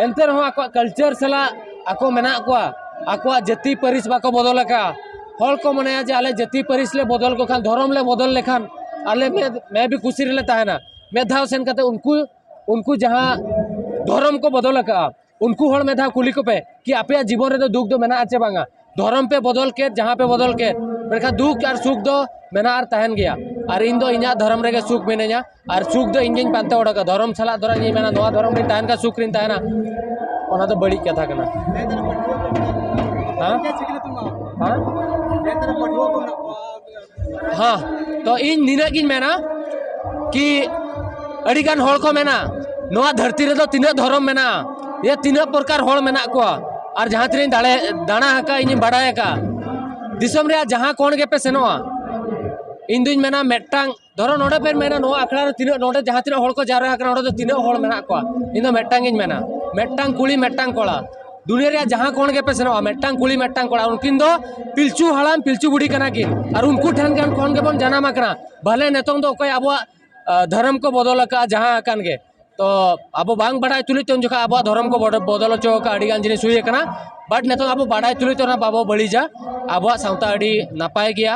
ᱮᱱᱛᱮ ᱨᱮᱦᱚᱸ ᱟᱠᱚᱣᱟᱜ culture ᱥᱟᱞᱟᱜ ᱟᱠᱚ ᱢᱮᱱᱟᱜ ᱠᱚᱣᱟ, ᱟᱠᱚᱣᱟᱜ ᱡᱟᱹᱛᱤ ᱯᱟᱹᱨᱤᱥ ᱵᱟᱠᱚ ᱵᱚᱫᱚᱞ ᱟᱠᱟᱫᱼᱟ᱾ ᱦᱚᱲ ᱠᱚ ᱢᱚᱱᱮᱭᱟ ᱡᱮ ᱟᱞᱮ ᱡᱟᱹᱛᱤ ᱯᱟᱹᱨᱤᱥ ᱞᱮ ᱵᱚᱫᱚᱞ ᱠᱚ ᱠᱷᱟᱱ, ᱫᱷᱚᱨᱚᱢ ᱞᱮ ᱵᱚᱫᱚᱞ ᱞᱮᱠᱷᱟᱱ ᱟᱞᱮ ᱢᱮ, ᱢᱮ ᱵᱤ ᱠᱩᱥᱤ ᱨᱮᱞᱮ ᱛᱟᱦᱮᱱᱟ᱾ ᱢᱤᱫ ᱫᱷᱟᱣ ᱥᱮᱱ ᱠᱟᱛᱮ ᱩᱱᱠᱩ, ᱩᱱᱠᱩ ᱡᱟᱦᱟᱸ ᱫᱷᱚᱨᱚᱢ ᱠᱚ ᱵᱚᱫᱚᱞ ᱟᱠᱟᱫᱼᱟ, ᱩᱱᱠᱩ ᱦᱚᱲ ᱢᱤᱫ ᱫᱷᱟᱣ ᱠᱩᱞᱤ ᱠᱚᱯᱮ ᱠᱤ ᱟᱯᱮᱭᱟᱜ ᱡᱤᱵᱚᱱ ᱨᱮᱫᱚ ᱫᱩᱠ ᱫᱚ ᱢᱮᱱᱟᱜᱼᱟ ᱪᱮ ᱵᱟᱝᱟ? ᱫᱷᱚᱨᱚᱢ ᱯᱮ ᱵᱚᱫᱚᱞ ᱠᱮᱫ, ᱡᱟᱦᱟᱸ ᱯᱮ ᱵᱚᱫᱚᱞ ᱠᱮᱫ, ᱢᱮᱱᱠᱷᱟᱱ ᱫᱩᱠ ᱟᱨ ᱥᱩᱠ ᱫᱚ ᱢᱮᱱᱟᱜ ᱟᱨ ᱛᱟᱦᱮᱱ ᱜᱮᱭᱟ᱾ ᱟᱨ ᱤᱧ ᱫᱚ ᱤᱧᱟᱹᱜ ᱫᱷᱚᱨᱚᱢ ᱨᱮᱜᱮ ᱥᱩᱠ ᱢᱤᱱᱟᱹᱧᱟ, ᱟᱨ ᱥᱩᱠ ᱫᱚ ᱤᱧ ᱜᱤᱧ ᱯᱟᱱᱛᱮ ᱚᱰᱚᱠᱟ᱾ ᱫᱷᱚᱨᱚᱢ ᱥᱟᱞᱟᱜ ᱫᱷᱚᱨᱚᱢ ᱤᱧ ᱢᱮᱱᱟ, ᱱᱚᱣᱟ ᱫᱷᱚᱨᱚᱢ ᱨᱤᱧ ᱛᱟᱦᱮᱱ ᱠᱷᱟᱱ ᱥᱩᱠ ᱨᱤᱧ ᱛᱟᱦᱮᱱᱟ, ᱚᱱᱟ ᱫᱚ ᱵᱟᱹᱲᱤᱡ ᱠᱟᱛᱷᱟ ᱠᱟᱱᱟ᱾ ᱦᱮᱸ? ᱦᱮᱸ? ᱦᱮᱸ, ᱛᱚ ᱤᱧ ᱱᱤᱱᱟᱹᱜ ᱜᱤᱧ ᱢᱮᱱᱟ ᱠᱤ ᱟᱹᱰᱤᱜᱟᱱ ᱦᱚᱲ ᱠᱚ ᱢᱮᱱᱟ, ᱱᱚᱣᱟ ᱫᱷᱟᱹᱨᱛᱤ ᱨᱮᱫᱚ ᱛᱤᱱᱟᱹᱜ ᱫᱷᱚᱨᱚᱢ ᱢᱮᱱᱟᱜᱼᱟ, ᱭᱟ ᱛᱤᱱᱟᱹᱜ ᱯᱨᱚᱠᱟᱨ ᱦᱚᱲ ᱢᱮᱱᱟᱜ ᱠᱚᱣᱟ, ᱟᱨ ᱡᱟᱦᱟᱸ ᱛᱤᱱᱟᱹᱜ ᱤᱧ ᱫᱟᱲᱮ, ᱫᱟᱬᱟ ᱟᱠᱟᱫ, ᱤᱧᱤᱧ ᱵᱟᱰᱟᱭ ᱟᱠᱟᱫ, ᱫᱤᱥᱚᱢ ᱨᱮᱭᱟᱜ ᱡᱟᱦᱟᱸ ᱠᱚᱬ ᱜᱮᱯᱮ ᱥᱮᱱᱚᱜᱼᱟ, ᱤᱧ ᱫᱩᱧ ᱢᱮᱱᱟ ᱢᱤᱫᱴᱟᱝ, ᱫᱷᱚᱨᱚ ᱱᱚᱰᱮ ᱯᱮ ᱢᱮᱱᱟ ᱱᱚᱣᱟ ᱟᱠᱷᱲᱟ ᱨᱮ ᱛᱤᱱᱟᱹᱜ, ᱱᱚᱰᱮ ᱡᱟᱦᱟᱸ ᱛᱤᱱᱟᱹᱜ ᱦᱚᱲ ᱠᱚ ᱡᱟᱣᱨᱟ ᱟᱠᱟᱱᱟ, ᱱᱚᱰᱮ ᱫᱚ ᱛᱤᱱᱟᱹᱜ ᱦᱚᱲ ᱢᱮᱱᱟᱜ ᱠᱚᱣᱟ? ᱤᱧ ᱫᱚ ᱢᱤᱫᱴᱟᱝ ᱜᱤᱧ ᱢᱮᱱᱟ, ᱢᱤᱫᱴᱟᱝ ᱠᱩᱲᱤ, ᱢᱤᱫᱴᱟᱝ ᱠᱚᱲᱟ, ᱫᱩᱱᱤᱭᱟᱹ ᱨᱮᱭᱟᱜ ᱡᱟᱦᱟᱸ ᱠᱚᱬ ᱜᱮᱯᱮ ᱥᱮᱱᱚᱜᱼᱟ, ᱢᱤᱫᱴᱟᱝ ᱠᱩᱲᱤ, ᱢᱤᱫᱴᱟᱝ ᱠᱚᱲᱟ, ᱩᱱᱠᱤᱱ ᱫᱚ ᱯᱤᱞᱪᱩ ᱦᱟᱲᱟᱢ, ᱯᱤᱞᱪᱩ ᱵᱩᱲᱦᱤ ᱠᱟᱱᱟ ᱠᱤᱱ, ᱟᱨ ᱩᱱᱠᱩ ᱴᱷᱮᱱ ᱜᱟᱱ ᱠᱷᱚᱱ ᱜᱮᱵᱚᱱ ᱡᱟᱱᱟᱢ ᱟᱠᱟᱱᱟ᱾ ᱵᱷᱟᱞᱮ ᱱᱤᱛᱚᱝ ᱫᱚ ᱚᱠᱚᱭ ᱟᱵᱚᱣᱟᱜ, ᱟ, ᱫᱷᱚᱨᱚᱢ ᱠᱚ ᱵᱚᱫᱚᱞ ᱟᱠᱟᱫᱼᱟ, ᱡᱟᱦᱟᱸ ᱟᱠᱟᱱ ᱜᱮ, ᱛᱚ ᱟᱵᱚ ᱵᱟᱝ ᱵᱟᱲᱟᱭ ᱛᱩᱞᱩᱡ ᱛᱮ ᱩᱱ ᱡᱚᱠᱷᱚᱱ ᱟᱵᱚᱣᱟᱜ ᱫᱷᱚᱨᱚᱢ ᱠᱚ ᱵᱚᱫᱚ- ᱵᱚᱫᱚᱞ ᱦᱚᱪᱚ ᱟᱠᱟᱫᱼᱟ, ᱟᱹᱰᱤ ᱜᱟᱱ ᱡᱤᱱᱤᱥ ᱦᱩᱭ ᱟᱠᱟᱱᱟ᱾ ᱵᱟᱴ ᱱᱤᱛᱚᱜ ᱟᱵᱚ ᱵᱟᱲᱟᱭ ᱛᱩᱞᱩᱡ ᱛᱮ ᱚᱱᱟ ᱵᱟᱵᱚ ᱵᱟᱹᱲᱤᱡᱟ᱾ ᱟᱵᱚᱣᱟᱜ ᱥᱟᱶᱛᱟ ᱟᱹᱰᱤ ᱱᱟᱯᱟᱭ ᱜᱮᱭᱟ᱾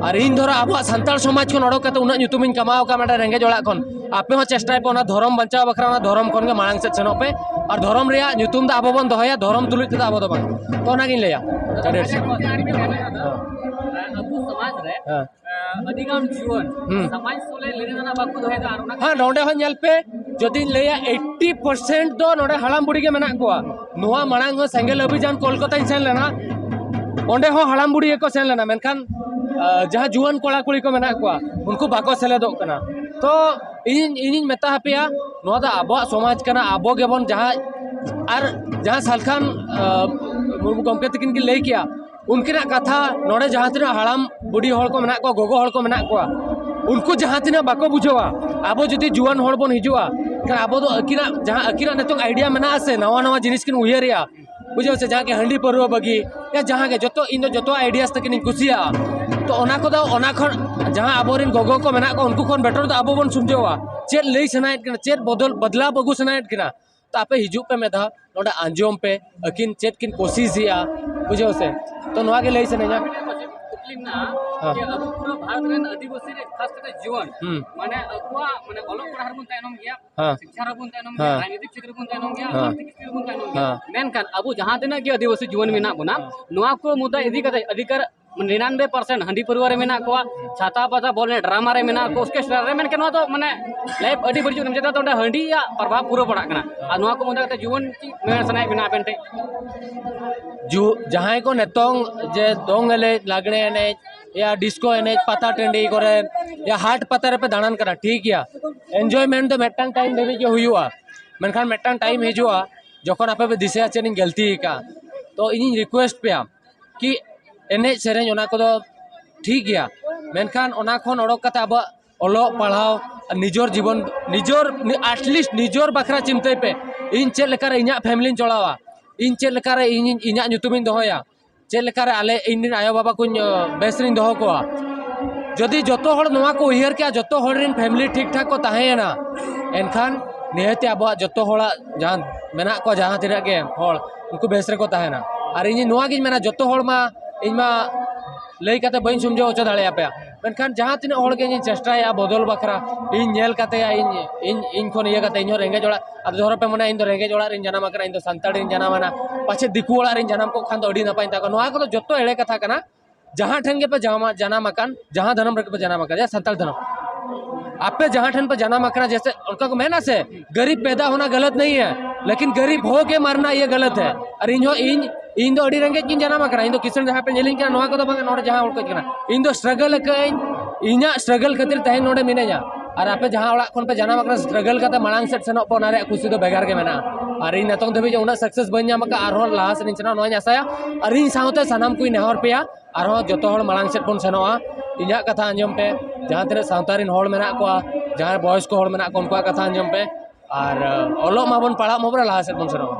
ᱟᱨ ᱤᱧ ᱫᱷᱚᱨᱚ ᱟᱵᱚᱣᱟᱜ ᱥᱟᱱᱛᱟᱲ ᱥᱚᱢᱟᱡᱽ ᱠᱷᱚᱱ ᱚᱰᱚᱠ ᱠᱟᱛᱮ ᱩᱱᱟᱹᱜ ᱧᱩᱛᱩᱢᱤᱧ ᱠᱟᱢᱟᱣ ᱟᱠᱟᱫ ᱢᱤᱫᱴᱮᱱ ᱨᱮᱸᱜᱮᱡ ᱚᱲᱟᱜ ᱠᱷᱚᱱ, ᱟᱯᱮ ᱦᱚᱸ ᱪᱮᱥᱴᱟᱭ ᱯᱮ ᱚᱱᱟ ᱫᱷᱚᱨᱚᱢ ᱵᱟᱧᱪᱟᱣ ᱵᱟᱠᱷᱨᱟ, ᱚᱱᱟ ᱫᱷᱚᱨᱚᱢ ᱠᱷᱚᱱ ᱜᱮ ᱢᱟᱲᱟᱝ ᱥᱮᱫ ᱥᱮᱱᱚᱜ ᱯᱮ᱾ ᱟᱨ ᱫᱷᱚᱨᱚᱢ ᱨᱮᱭᱟᱜ ᱧᱩᱛᱩᱢ ᱫᱚ ᱟᱵᱚ ᱵᱚᱱ ᱫᱚᱦᱚᱭᱟ, ᱫᱷᱚᱨᱚᱢ ᱛᱩᱞᱩᱡ ᱛᱮᱫᱚ ᱟᱵᱚ ᱫᱚ ᱵᱟᱝ᱾ ᱛᱚ ᱚᱱᱟᱜᱤᱧ ᱞᱟᱹᱭᱟ᱾ ᱟᱹᱰᱤ ᱟᱹᱰᱤ ᱥᱟᱨᱦᱟᱣ᱾ ᱟᱵᱚ ᱥᱚᱢᱟᱡᱽ ᱨᱮ ᱦᱮᱸ᱾ ᱟᱹᱰᱤ ᱜᱟᱱ ᱡᱩᱣᱟᱹᱱ ᱦᱩᱸ᱾ ᱥᱚᱢᱟᱡᱽ ᱥᱚᱞᱦᱮ ᱞᱟᱹᱲᱦᱟᱹᱭ ᱨᱮᱱᱟᱜ ᱵᱟᱠᱚ ᱫᱚᱦᱚᱭᱮᱫᱟ, ᱟᱨ ᱚᱱᱟ ᱦᱮᱸ, ᱱᱚᱰᱮ ᱦᱚᱸ ᱧᱮᱞ ᱯᱮ, ᱡᱩᱫᱤᱧ ᱞᱟᱹᱭᱟ, ᱮᱭᱤᱴᱴᱤ ᱯᱟᱨᱥᱮᱱᱴ ᱫᱚ ᱱᱚᱰᱮ ᱦᱟᱲᱟᱢ ᱵᱩᱲᱦᱤ ᱜᱮ ᱢᱮᱱᱟᱜ ᱠᱚᱣᱟ᱾ ᱱᱚᱣᱟ ᱢᱟᱲᱟᱝ ᱦᱚᱸ ᱥᱮᱸᱜᱮᱞ ᱚᱵᱷᱤᱡᱟᱱ ᱠᱳᱞᱠᱟᱛᱟᱧ ᱥᱮᱱ ᱞᱮᱱᱟ, ᱚᱸᱰᱮ ᱦᱚᱸ ᱦᱟᱲᱟᱢ ᱵᱩᱲᱦᱤ ᱜᱮᱠᱚ ᱥᱮᱱ ᱞᱮᱱᱟ, ᱢᱮᱱᱠᱷᱟᱱ ᱟᱸ, ᱡᱟᱦᱟᱸ ᱡᱩᱣᱟᱹᱱ ᱠᱚᱲᱟ ᱠᱩᱲᱤ ᱠᱚ ᱢᱮᱱᱟᱜ ᱠᱚᱣᱟ, ᱩᱱᱠᱩ ᱵᱟᱠᱚ ᱥᱮᱞᱮᱫᱚᱜ ᱠᱟᱱᱟ᱾ ᱛᱚ ᱤᱧ, ᱤᱧᱤᱧ ᱢᱮᱛᱟ ᱦᱟᱯᱮᱭᱟ, ᱱᱚᱣᱟ ᱫᱚ ᱟᱵᱚᱣᱟᱜ ᱥᱚᱢᱟᱡᱽ ᱠᱟᱱᱟ, ᱟᱵᱚ ᱜᱮᱵᱚᱱ ᱡᱟᱦᱟᱸ, ᱟᱨ ᱡᱟᱦᱟᱸ ᱥᱟᱞᱠᱷᱟᱱ ᱟᱸ, ᱢᱩᱨᱢᱩ ᱜᱚᱢᱠᱮ ᱛᱟᱹᱠᱤᱱ ᱠᱤᱱ ᱞᱟᱹᱭ ᱠᱮᱜᱼᱟ, ᱩᱱᱠᱤᱱᱟᱜ ᱠᱟᱛᱷᱟ ᱱᱚᱰᱮ ᱡᱟᱦᱟᱸ ᱛᱤᱱᱟᱹᱜ ᱦᱟᱲᱟᱢ ᱵᱩᱰᱷᱤ ᱦᱚᱲ ᱠᱚ ᱢᱮᱱᱟᱜ ᱠᱚᱣᱟ, ᱜᱚᱜᱚ ᱦᱚᱲ ᱠᱚ ᱢᱮᱱᱟᱜ ᱠᱚᱣᱟ, ᱩᱱᱠᱩ ᱡᱟᱦᱟᱸ ᱛᱤᱱᱟᱹᱜ ᱵᱟᱠᱚ ᱵᱩᱡᱷᱟᱹᱣᱟ, ᱟᱵᱚ ᱡᱩᱫᱤ ᱡᱩᱣᱟᱹᱱ ᱦᱚᱲ ᱵᱚᱱ ᱦᱤᱡᱩᱜᱼᱟ, ᱮᱱᱠᱷᱟᱱ ᱟᱵᱚ ᱫᱚ ᱟᱹᱠᱤᱱᱟᱜ ᱡᱟᱦᱟᱸ ᱟᱹᱠᱤᱱᱟᱜ ᱱᱤᱛᱚᱝ ᱟᱭᱰᱤᱭᱟ ᱢᱮᱱᱟᱜᱼᱟ ᱥᱮ, ᱱᱟᱣᱟ ᱱᱟᱣᱟ ᱡᱤᱱᱤᱥ ᱠᱤᱱ ᱩᱭᱦᱟᱹᱨᱮᱜᱼᱟ, ᱵᱩᱡᱷᱟᱹᱣ ᱥᱮ, ᱡᱟᱦᱟᱸ ᱜᱮ ᱦᱟᱺᱰᱤ ᱯᱟᱹᱨᱣᱟᱹ ᱵᱟᱹᱜᱤ, ᱭᱟ ᱡᱟᱦᱟᱸ ᱜᱮ, ᱡᱚᱛᱚ, ᱤᱧ ᱫᱚ ᱡᱚᱛᱚ ᱟᱭᱰᱤᱭᱟᱥ ᱛᱟᱹᱠᱤᱱᱤᱧ ᱠᱩᱥᱤᱭᱟᱜᱼᱟ᱾ ᱛᱚ ᱚᱱᱟ ᱠᱚᱫᱚ, ᱚᱱᱟ ᱠᱷᱚᱱ ᱡᱟᱦᱟᱸ ᱟᱵᱚᱨᱮᱱ ᱜᱚᱜᱚ ᱠᱚ ᱢᱮᱱᱟᱜ ᱠᱚᱣᱟ, ᱩᱱᱠᱩ ᱠᱷᱚᱱ ᱵᱮᱴᱟᱨ ᱫᱚ ᱟᱵᱚ ᱵᱚᱱ ᱥᱚᱢᱡᱷᱟᱹᱣᱟ᱾ ᱪᱮᱫ ᱞᱟᱹᱭ ᱥᱟᱱᱟᱭᱮᱫ ᱠᱤᱱᱟ, ᱪᱮᱫ ᱵᱚᱫᱚᱞ, ᱵᱚᱫᱞᱟᱣ ᱟᱹᱜᱩ ᱥᱟᱱᱟᱭᱮᱫ ᱠᱤᱱᱟ, ᱛᱚ ᱟᱯᱮ ᱦᱤᱡᱩᱜ ᱯᱮ ᱢᱤᱫ ᱫᱷᱟᱣ, ᱱᱚᱰᱮ ᱟᱸᱡᱚᱢ ᱯᱮ, ᱟᱹᱠᱤᱱ ᱪᱮᱫ ᱠᱤᱱ ᱠᱳᱥᱤᱥᱮᱜᱼᱟ, ᱵᱩᱡᱷᱟᱹᱣ ᱥᱮ? ᱛᱚ ᱱᱚᱣᱟ ᱜᱮ ᱞᱟᱹᱭ ᱥᱟᱱᱟᱧᱟ᱾ ᱠᱩᱠᱞᱤ ᱢᱮᱱᱟᱜᱼᱟ ᱦᱮᱸ᱾ ᱡᱮ ᱟᱵᱚ ᱯᱩᱨᱟᱹ ᱵᱷᱟᱨᱚᱛ ᱨᱮᱱ ᱟᱹᱫᱤᱵᱟᱹᱥᱤ ᱨᱮ, ᱠᱷᱟᱥ ᱠᱟᱛᱮ ᱡᱩᱣᱟᱹᱱ, ᱦᱩᱸ᱾ ᱢᱟᱱᱮ ᱟᱠᱚᱣᱟᱜ, ᱢᱟᱱᱮ, ᱚᱞᱚᱜ ᱯᱟᱲᱦᱟᱜ ᱨᱮᱵᱚᱱ ᱛᱟᱭᱱᱚᱢ ᱜᱮᱭᱟ, ᱦᱮᱸ᱾ ᱥᱤᱠᱠᱷᱟ ᱨᱮᱵᱚᱱ ᱛᱟᱭᱱᱚᱢ ᱜᱮᱭᱟ, ᱦᱮᱸ᱾ ᱨᱟᱡᱽᱱᱤᱛᱤᱠ ᱠᱷᱮᱛᱨᱮ ᱨᱮᱵᱚᱱ ᱛᱟᱭᱱᱚᱢ ᱜᱮᱭᱟ, ᱦᱮᱸ᱾ ᱟᱨᱛᱷᱤᱠ ᱥᱛᱷᱤᱛᱤ ᱨᱮᱵᱚᱱ ᱛᱟᱭᱱᱚᱢ ᱜᱮᱭᱟ᱾ ᱦᱮᱸ᱾ ᱢᱮᱱᱠᱷᱟᱱ ᱟᱵᱚ ᱡᱟᱦᱟᱸ ᱛᱤᱱᱟᱹᱜ ᱜᱮ ᱟᱹᱫᱤᱵᱟᱹᱥᱤ ᱡᱩᱣᱟᱹᱱ ᱢᱮᱱᱟᱜ ᱵᱚᱱᱟ, ᱦᱮᱸ᱾ ᱱᱚᱣᱟ ᱠᱚ ᱢᱩᱫᱽᱫᱟ ᱤᱫᱤ ᱠᱟᱛᱮ ᱟᱹᱰᱤ ᱠᱟᱨ ᱱᱤᱨᱟᱱᱵᱮ ᱯᱟᱨᱥᱮᱱᱴ ᱦᱟᱺᱰᱤ ᱯᱟᱹᱨᱣᱟᱹ ᱨᱮ ᱢᱮᱱᱟᱜ ᱠᱚᱣᱟ, ᱪᱷᱟᱛᱟ ᱯᱟᱛᱟ ᱵᱚᱞ ᱮᱱᱮᱡ ᱰᱨᱟᱢᱟ ᱨᱮ ᱢᱮᱱᱟᱜ ᱠᱚᱣᱟ, ᱚᱨᱠᱮᱥᱴᱨᱟ ᱨᱮ, ᱢᱮᱱᱠᱷᱟᱱ ᱱᱚᱣᱟ ᱫᱚ ᱢᱟᱱᱮ ᱞᱟᱭᱤᱯᱷ ᱟᱹᱰᱤ ᱵᱟᱹᱲᱤᱡ ᱚᱱᱟ ᱪᱮᱛᱟᱱ ᱛᱮ ᱚᱸᱰᱮ ᱦᱟᱺᱰᱤᱭᱟᱜ ᱯᱨᱚᱵᱷᱟᱵᱽ ᱯᱩᱨᱟᱹ ᱯᱟᱲᱟᱜ ᱠᱟᱱᱟ᱾ ᱟᱨ ᱱᱚᱣᱟ ᱠᱚ ᱢᱩᱫᱽᱫᱟ ᱠᱟᱛᱮ ᱡᱩᱣᱟᱹᱱ ᱪᱮᱫ ᱢᱮᱱ ᱥᱟᱱᱟᱭᱮᱫ ᱵᱮᱱᱟ ᱟᱵᱮᱱ ᱴᱷᱮᱱ? ᱡᱩ-, ᱡᱟᱦᱟᱸᱭ ᱠᱚ ᱱᱤᱛᱚᱝ ᱡᱮ ᱫᱚᱝ ᱮᱱᱮᱡ, ᱞᱟᱜᱽᱲᱮ ᱮᱱᱮᱡ, ᱭᱟ ᱰᱤᱥᱠᱳ ᱮᱱᱮᱡ, ᱯᱟᱛᱟ ᱴᱟᱺᱰᱤ ᱠᱚᱨᱮ, ᱭᱟ ᱦᱟᱴ ᱯᱟᱛᱟ ᱨᱮᱯᱮ ᱫᱟᱬᱟᱱ ᱠᱟᱱᱟ, ᱴᱷᱤᱠ ᱜᱮᱭᱟ, ᱮᱱᱡᱚᱭᱢᱮᱱᱴ ᱫᱚ ᱢᱤᱫᱴᱟᱝ ᱴᱟᱭᱤᱢ ᱫᱷᱟᱹᱵᱤᱡ ᱜᱮ ᱦᱩᱭᱩᱜᱼᱟ, ᱢᱮᱱᱠᱷᱟᱱ ᱢᱤᱫᱴᱟᱝ ᱴᱟᱭᱤᱢ ᱦᱤᱡᱩᱜᱼᱟ ᱡᱚᱠᱷᱚᱱ ᱟᱯᱮ ᱯᱮ ᱫᱤᱥᱟᱹᱭᱟ ᱪᱮᱫ ᱤᱧ ᱜᱟᱹᱞᱛᱤ ᱟᱠᱟᱫᱼᱟ᱾ ᱛᱚ ᱤᱧᱤᱧ ᱨᱤᱠᱩᱭᱮᱥᱴ ᱯᱮᱭᱟ, ᱠᱤ ᱮᱱᱮᱡ ᱥᱮᱨᱮᱧ ᱚᱱᱟ ᱠᱚᱫᱚ ᱴᱷᱤᱠ ᱜᱮᱭᱟ, ᱢᱮᱱᱠᱷᱟᱱ ᱚᱱᱟ ᱠᱷᱚᱱ ᱚᱰᱚᱠ ᱠᱟᱛᱮ ᱟᱵᱚᱣᱟᱜ ᱚᱞᱚᱜ ᱯᱟᱲᱦᱟᱣ, ᱱᱤᱡᱚᱨ ᱡᱤᱵᱚᱱ, ᱱᱤᱡᱚᱨ, at least ᱱᱤᱡᱚᱨ ᱵᱟᱠᱷᱨᱟ ᱪᱤᱱᱛᱟᱹᱭ ᱯᱮ᱾ ᱤᱧ ᱪᱮᱫ ᱞᱮᱠᱟᱨᱮ ᱤᱧᱟᱹᱜ ᱯᱷᱮᱢᱤᱞᱤᱧ ᱪᱟᱞᱟᱣᱟ, ᱤᱧ ᱪᱮᱫ ᱞᱮᱠᱟᱨᱮ ᱤᱧ, ᱤᱧᱟᱹᱜ ᱧᱩᱛᱩᱢᱤᱧ ᱫᱚᱦᱚᱭᱟ, ᱪᱮᱫ ᱞᱮᱠᱟᱨᱮ ᱟᱞᱮ, ᱤᱧ ᱨᱮᱱ ᱟᱭᱳᱼᱵᱟᱵᱟ ᱠᱚᱧ, ᱟᱸ, ᱵᱮᱥ ᱨᱤᱧ ᱫᱚᱦᱚ ᱠᱚᱣᱟ᱾ ᱡᱩᱫᱤ ᱡᱚᱛᱚ ᱦᱚᱲ ᱱᱚᱣᱟ ᱠᱚ ᱩᱭᱦᱟᱹᱨ ᱠᱮᱭᱟ, ᱡᱚᱛᱚ ᱦᱚᱲ ᱨᱮᱱ ᱯᱷᱮᱢᱤᱞᱤ ᱴᱷᱤᱠ ᱴᱷᱟᱠ ᱠᱚ ᱛᱟᱦᱮᱸᱭᱮᱱᱟ, ᱮᱱᱠᱷᱟᱱ ᱱᱤᱦᱟᱹᱛᱤ ᱟᱵᱚᱣᱟᱜ ᱡᱚᱛᱚ ᱦᱚᱲᱟᱜ ᱡᱟᱦᱟᱸ ᱢᱮᱱᱟᱜ ᱠᱚᱣᱟ, ᱡᱟᱦᱟᱸ ᱛᱤᱱᱟᱹᱜ ᱜᱮ ᱦᱚᱲ, ᱩᱱᱠᱩ ᱵᱮᱥ ᱨᱮᱠᱚ ᱛᱟᱦᱮᱱᱟ᱾ ᱟᱨ ᱤᱧ ᱱᱚᱣᱟ ᱜᱤᱧ ᱢᱮᱱᱟ, ᱡᱚᱛᱚ ᱦᱚᱲ ᱢᱟ ᱤᱧ ᱢᱟ ᱞᱟᱹᱭ ᱠᱟᱛᱮ ᱵᱟᱹᱧ ᱥᱚᱢᱡᱷᱟᱹᱣ ᱦᱚᱪᱚ ᱫᱟᱲᱮᱭᱟᱯᱮᱭᱟ, ᱢᱮᱱᱠᱷᱟᱱ ᱡᱟᱦᱟᱸ ᱛᱤᱱᱟᱹᱜ ᱦᱚᱲ ᱜᱮ ᱤᱧᱤᱧ ᱪᱮᱥᱴᱟᱭᱟ ᱵᱚᱫᱚᱞ ᱵᱟᱠᱷᱨᱟ, ᱤᱧ ᱧᱮᱞ ᱠᱟᱛᱮ, ᱤᱧ ᱤᱧ ᱤᱧ ᱠᱷᱚᱱ ᱤᱭᱟᱹ ᱠᱟᱛᱮ, ᱤᱧ ᱦᱚᱸ ᱨᱮᱸᱜᱮᱡ ᱚᱲᱟᱜ, ᱟᱫᱚ ᱫᱷᱚᱨᱚ ᱯᱮ ᱢᱚᱱᱮᱭᱟ ᱤᱧ ᱫᱚ ᱨᱮᱸᱜᱮᱡ ᱚᱲᱟᱜ ᱨᱤᱧ ᱡᱟᱱᱟᱢ ᱟᱠᱟᱱᱟ, ᱤᱧ ᱫᱚ ᱥᱟᱱᱛᱟᱲ ᱨᱤᱧ ᱡᱟᱱᱟᱢ ᱮᱱᱟ, ᱯᱟᱪᱮᱫ ᱫᱤᱠᱩ ᱚᱲᱟᱜ ᱨᱤᱧ ᱡᱟᱱᱟᱢ ᱠᱚᱜ ᱠᱷᱟᱱ ᱫᱚ ᱟᱹᱰᱤ ᱱᱟᱯᱟᱭ ᱤᱧ ᱛᱟᱦᱮᱸ ᱠᱚᱜᱼᱟ᱾ ᱱᱚᱣᱟ ᱠᱚᱫᱚ ᱡᱚᱛᱚ ᱮᱲᱮ ᱠᱟᱛᱷᱟ ᱠᱟᱱᱟ᱾ ᱡᱟᱦᱟᱸ ᱴᱷᱮᱱ ᱜᱮᱯᱮ ᱡᱟᱱᱟᱢ, ᱡᱟᱱᱟᱢ ᱟᱠᱟᱱ, ᱡᱟᱦᱟᱸ ᱫᱷᱚᱨᱚᱢ ᱨᱮᱜᱮ ᱯᱮ ᱡᱟᱱᱟᱢ ᱟᱠᱟᱱ, ᱡᱟᱦᱟᱸ ᱥᱟᱱᱛᱟᱲ ᱫᱷᱚᱨᱚᱢ, ᱟᱯᱮ ᱡᱟᱦᱟᱸ ᱴᱷᱮᱱ ᱯᱮ ᱡᱟᱱᱟᱢ ᱟᱠᱟᱱᱟ, ᱡᱮᱥᱮ ᱚᱱᱠᱟ ᱠᱚ ᱢᱮᱱᱟ ᱥᱮ, "गरीब पैदा होना गलत नहीं है, लेकिन गरीब हो के मरना ये गलत है।" ᱟᱨ ᱤᱧ ᱦᱚᱸ, ᱤᱧ ᱤᱧ ᱫᱚ ᱟᱹᱰᱤ ᱨᱮᱸᱜᱮᱡ ᱜᱤᱧ ᱡᱟᱱᱟᱢ ᱟᱠᱟᱱᱟ, ᱤᱧ ᱫᱚ ᱠᱤᱥᱟᱹᱬ ᱡᱟᱦᱟᱸ ᱯᱮ ᱧᱮᱞᱤᱧ ᱠᱟᱱᱟ, ᱱᱚᱣᱟ ᱠᱚᱫᱚ ᱵᱟᱝ, ᱱᱚᱰᱮ ᱡᱟᱦᱟᱸ ᱦᱚᱲ ᱠᱚ ᱠᱟᱱᱟ, ᱤᱧ ᱫᱚ struggle ᱟᱠᱟᱫᱟᱹᱧ, ᱤᱧᱟᱹᱜ struggle ᱠᱷᱟᱹᱛᱤᱨ ᱛᱮᱦᱮᱧ ᱱᱚᱰᱮ ᱢᱤᱱᱟᱹᱧᱟ᱾ ᱟᱨ ᱟᱯᱮ ᱡᱟᱦᱟᱸ ᱚᱲᱟᱜ ᱠᱷᱚᱱ ᱯᱮ ᱡᱟᱱᱟᱢ ᱟᱠᱟᱱᱟ, struggle ᱠᱟᱛᱮ ᱢᱟᱲᱟᱝ ᱥᱮᱫ ᱥᱮᱱᱚᱜ ᱯᱮ, ᱚᱱᱟ ᱨᱮᱭᱟᱜ ᱠᱩᱥᱤ ᱫᱚ ᱵᱷᱮᱜᱟᱨ ᱜᱮ ᱢᱮᱱᱟᱜᱼᱟ᱾ ᱟᱨ ᱤᱧ ᱱᱤᱛᱚᱝ ᱫᱷᱟᱹᱵᱤᱡ ᱩᱱᱟᱹᱜ success ᱵᱟᱹᱧ ᱧᱟᱢ ᱟᱠᱟᱫ, ᱟᱨᱦᱚᱸ ᱞᱟᱦᱟ ᱥᱮᱫ ᱤᱧ ᱥᱮᱱᱚᱜᱼᱟ, ᱱᱚᱣᱟᱧ ᱟᱥᱟᱭᱟ᱾ ᱟᱨ ᱤᱧ ᱥᱟᱶᱛᱮ ᱥᱟᱱᱟᱢ ᱠᱚᱧ ᱱᱮᱦᱚᱨ ᱯᱮᱭᱟ, ᱟᱨᱦᱚᱸ ᱡᱚᱛᱚ ᱦᱚᱲ ᱢᱟᱲᱟᱝ ᱥᱮᱫ ᱵᱚᱱ ᱥᱮᱱᱚᱜᱼᱟ᱾ ᱤᱧᱟᱹᱜ ᱠᱟᱛᱷᱟ ᱟᱸᱡᱚᱢ ᱯᱮ, ᱡᱟᱦᱟᱸ ᱛᱤᱱᱟᱹᱜ ᱥᱟᱶᱛᱟ ᱨᱮᱱ ᱦᱚᱲ ᱢᱮᱱᱟᱜ ᱠᱚᱣᱟ, ᱡᱟᱦᱟᱸᱭ ᱵᱚᱭᱚᱥᱠᱚ ᱦᱚᱲ ᱢᱮᱱᱟᱜ ᱠᱚᱣᱟ, ᱩᱱᱠᱩᱣᱟᱜ ᱠᱟᱛᱷᱟ ᱟᱸᱡᱚᱢ ᱯᱮ᱾ ᱟᱨ, ᱚᱞᱚᱜ ᱢᱟᱵᱚᱱ, ᱯᱟᱲᱦᱟᱜ ᱢᱟᱵᱚᱱ, ᱞᱟᱦᱟ ᱥᱮᱫ ᱵᱚᱱ ᱥᱮᱱᱚᱜᱼᱟ᱾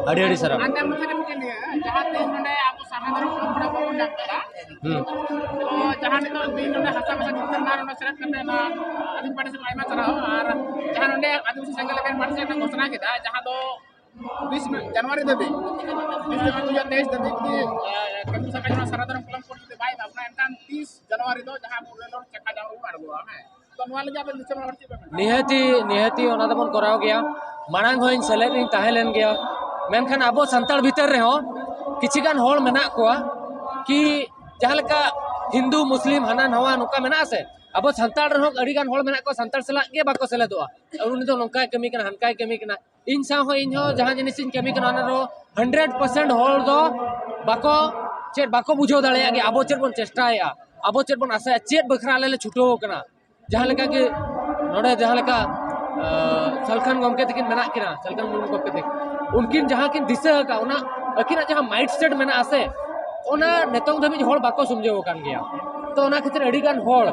ᱟᱹᱰᱤ ᱟᱹᱰᱤ ᱥᱟᱨᱦᱟᱣ᱾ ᱟᱨ ᱛᱟᱭᱚᱢ ᱢᱟᱪᱷᱟ ᱨᱮ ᱢᱤᱫᱴᱮᱱ ᱞᱟᱹᱭᱟ, ᱡᱟᱦᱟᱸ ᱛᱮᱦᱮᱧ ᱱᱚᱰᱮ ᱟᱵᱚ ᱥᱟᱨᱱᱟ ᱫᱷᱚᱨᱚᱢ ᱠᱚᱲᱟ ᱠᱚᱵᱚᱱ ᱧᱟᱢ ᱠᱟᱱᱟ, ᱦᱩᱸ᱾ ᱛᱚ ᱡᱟᱦᱟᱸ ᱱᱤᱛᱚᱜ ᱛᱮᱦᱮᱧ ᱱᱚᱰᱮ ᱦᱟᱥᱟ ᱵᱷᱟᱥᱟ ᱪᱤᱱᱛᱟᱹ ᱨᱮᱱᱟᱜ ᱱᱚᱰᱮ ᱥᱮᱞᱮᱫ ᱠᱟᱛᱮ ᱱᱚᱣᱟ ᱟᱹᱫᱤᱢ ᱯᱟᱹᱨᱥᱤ ᱥᱮᱫ ᱟᱭᱢᱟ ᱪᱟᱞᱟᱣ, ᱟᱨ ᱡᱟᱦᱟᱸ ᱱᱚᱰᱮ ᱟᱹᱫᱤᱵᱟᱹᱥᱤ ᱥᱮᱸᱜᱮᱞ ᱞᱟᱹᱜᱤᱫ ᱯᱟᱹᱨᱥᱤ ᱨᱮᱱᱟᱜ ᱜᱷᱳᱥᱚᱱᱟ ᱠᱮᱫᱟ, ᱡᱟᱦᱟᱸ ᱫᱚ ᱵᱤᱥ ᱡᱟᱱᱩᱣᱟᱨᱤ ᱫᱷᱟᱹᱵᱤᱡ, ᱵᱤᱥ ᱡᱟᱱᱩᱣᱟᱨᱤ ᱫᱩ ᱦᱟᱡᱟᱨ ᱛᱮᱭᱤᱥ ᱫᱷᱟᱹᱵᱤᱡ ᱡᱩᱫᱤ, ᱮ, ᱠᱮᱱᱫᱨᱚ ᱥᱚᱨᱠᱟᱨ ᱱᱚᱣᱟ ᱥᱟᱨᱱᱟ ᱫᱷᱚᱨᱚᱢ ᱠᱚᱞᱚᱢ ᱠᱳᱰ ᱡᱩᱫᱤ ᱵᱟᱭ ᱮᱢᱟ ᱵᱚᱱᱟ, ᱮᱱᱠᱷᱟᱱ ᱛᱤᱥ ᱡᱟᱱᱩᱣᱟᱨᱤ ᱫᱚ ᱡᱟᱦᱟᱸ ᱟᱵᱚ ᱨᱮᱞ ᱨᱳᱰ ᱪᱟᱠᱟ ᱡᱟᱢ ᱨᱮᱵᱚᱱ ᱟᱬᱜᱚᱜᱼᱟ, ᱦᱮᱸ? ᱛᱚ ᱱᱚᱣᱟ ᱞᱟᱹᱜᱤᱫ ᱟᱵᱮᱱ ᱫᱤᱥᱚᱢ ᱦᱚᱲ ᱪᱮᱫ ᱵᱮᱱ ᱢᱮᱱᱟ? ᱱᱤᱦᱟᱹᱛᱤ, ᱱᱤᱦᱟᱹᱛᱤ ᱚᱱᱟ ᱫᱚᱵᱚᱱ ᱠᱚᱨᱟᱣ ᱜᱮᱭᱟ᱾ ᱢᱟᱲᱟᱝ ᱦᱚᱸ ᱤᱧ ᱥᱮᱞᱮᱫ ᱤᱧ ᱛᱟᱦᱮᱸ ᱞᱮᱱ ᱜᱮᱭᱟ, ᱢᱮᱱᱠᱷᱟᱱ ᱟᱵᱚ ᱥᱟᱱᱛᱟᱲ ᱵᱷᱤᱛᱟᱹᱨ ᱨᱮᱦᱚᱸ ᱠᱤᱪᱷᱤ ᱜᱟᱱ ᱦᱚᱲ ᱢᱮᱱᱟᱜ ᱠᱚᱣᱟ ᱠᱤ ᱡᱟᱦᱟᱸ ᱞᱮᱠᱟ ᱦᱤᱱᱫᱩ, ᱢᱩᱥᱞᱤᱢ, ᱦᱟᱱᱟ ᱱᱟᱣᱟ ᱱᱚᱝᱠᱟ ᱢᱮᱱᱟᱜᱼᱟ ᱥᱮ, ᱟᱵᱚ ᱥᱟᱱᱛᱟᱲ ᱨᱮᱦᱚᱸ ᱟᱹᱰᱤ ᱜᱟᱱ ᱦᱚᱲ ᱢᱮᱱᱟᱜ ᱠᱚᱣᱟ ᱥᱟᱱᱛᱟᱲ ᱥᱟᱞᱟᱜ ᱜᱮ ᱵᱟᱠᱚ ᱥᱮᱞᱮᱫᱚᱜᱼᱟ᱾ ᱟᱨ ᱩᱱᱤ ᱫᱚ ᱱᱚᱝᱠᱟᱭ ᱠᱟᱹᱢᱤ ᱠᱟᱱᱟ, ᱦᱟᱱᱠᱟᱭ ᱠᱟᱹᱢᱤ ᱠᱟᱱᱟ᱾ ᱤᱧ ᱥᱟᱶ ᱦᱚᱸ, ᱤᱧ ᱦᱚᱸ ᱡᱟᱦᱟᱸ ᱡᱤᱱᱤᱥ ᱤᱧ ᱠᱟᱹᱢᱤ ᱠᱟᱱᱟ, ᱚᱱᱟ ᱨᱮᱦᱚᱸ hundred percent ᱦᱚᱲ ᱫᱚ ᱵᱟᱠᱚ, ᱪᱮᱫ ᱵᱟᱠᱚ ᱵᱩᱡᱷᱟᱹᱣ ᱫᱟᱲᱮᱭᱟᱜ ᱜᱮᱭᱟ᱾ ᱟᱵᱚ ᱪᱮᱫ ᱵᱚᱱ ᱪᱮᱥᱴᱟᱭᱮᱫᱼᱟ, ᱟᱵᱚ ᱪᱮᱫ ᱵᱚᱱ ᱟᱥᱟᱭᱟ, ᱪᱮᱫ ᱵᱟᱠᱷᱨᱟ ᱟᱞᱮ ᱞᱮ ᱪᱷᱩᱴᱟᱹᱣ ᱟᱠᱟᱱᱟ᱾ ᱡᱟᱦᱟᱸ ᱞᱮᱠᱟ ᱜᱮ ᱱᱚᱰᱮ ᱡᱟᱦᱟᱸ ᱞᱮᱠᱟ, ᱟᱹ, ᱥᱟᱞᱠᱷᱟᱱ ᱜᱚᱢᱠᱮ ᱛᱟᱹᱠᱤᱱ ᱢᱮᱱᱟᱜ ᱠᱤᱱᱟ, ᱥᱟᱞᱠᱷᱟᱱ ᱢᱩᱨᱢᱩ ᱜᱚᱢᱠᱮ ᱛᱟᱹᱠᱤᱱ, ᱩᱱᱠᱤᱱ ᱡᱟᱦᱟᱸ ᱠᱤᱱ ᱫᱤᱥᱟᱹ ᱟᱠᱟᱫ, ᱚᱱᱟ ᱟᱹᱠᱤᱱᱟᱜ ᱡᱟᱦᱟᱸ mindset ᱢᱮᱱᱟᱜᱼᱟ ᱥᱮ, ᱚᱱᱟ ᱱᱤᱛᱚᱝ ᱫᱷᱟᱹᱵᱤᱡ ᱦᱚᱲ ᱵᱟᱠᱚ ᱥᱚᱢᱡᱷᱟᱹᱣ ᱟᱠᱟᱱ ᱜᱮᱭᱟ᱾ ᱛᱚ ᱚᱱᱟ ᱠᱷᱟᱹᱛᱤᱨ ᱟᱹᱰᱤ ᱜᱟᱱ ᱦᱚᱲ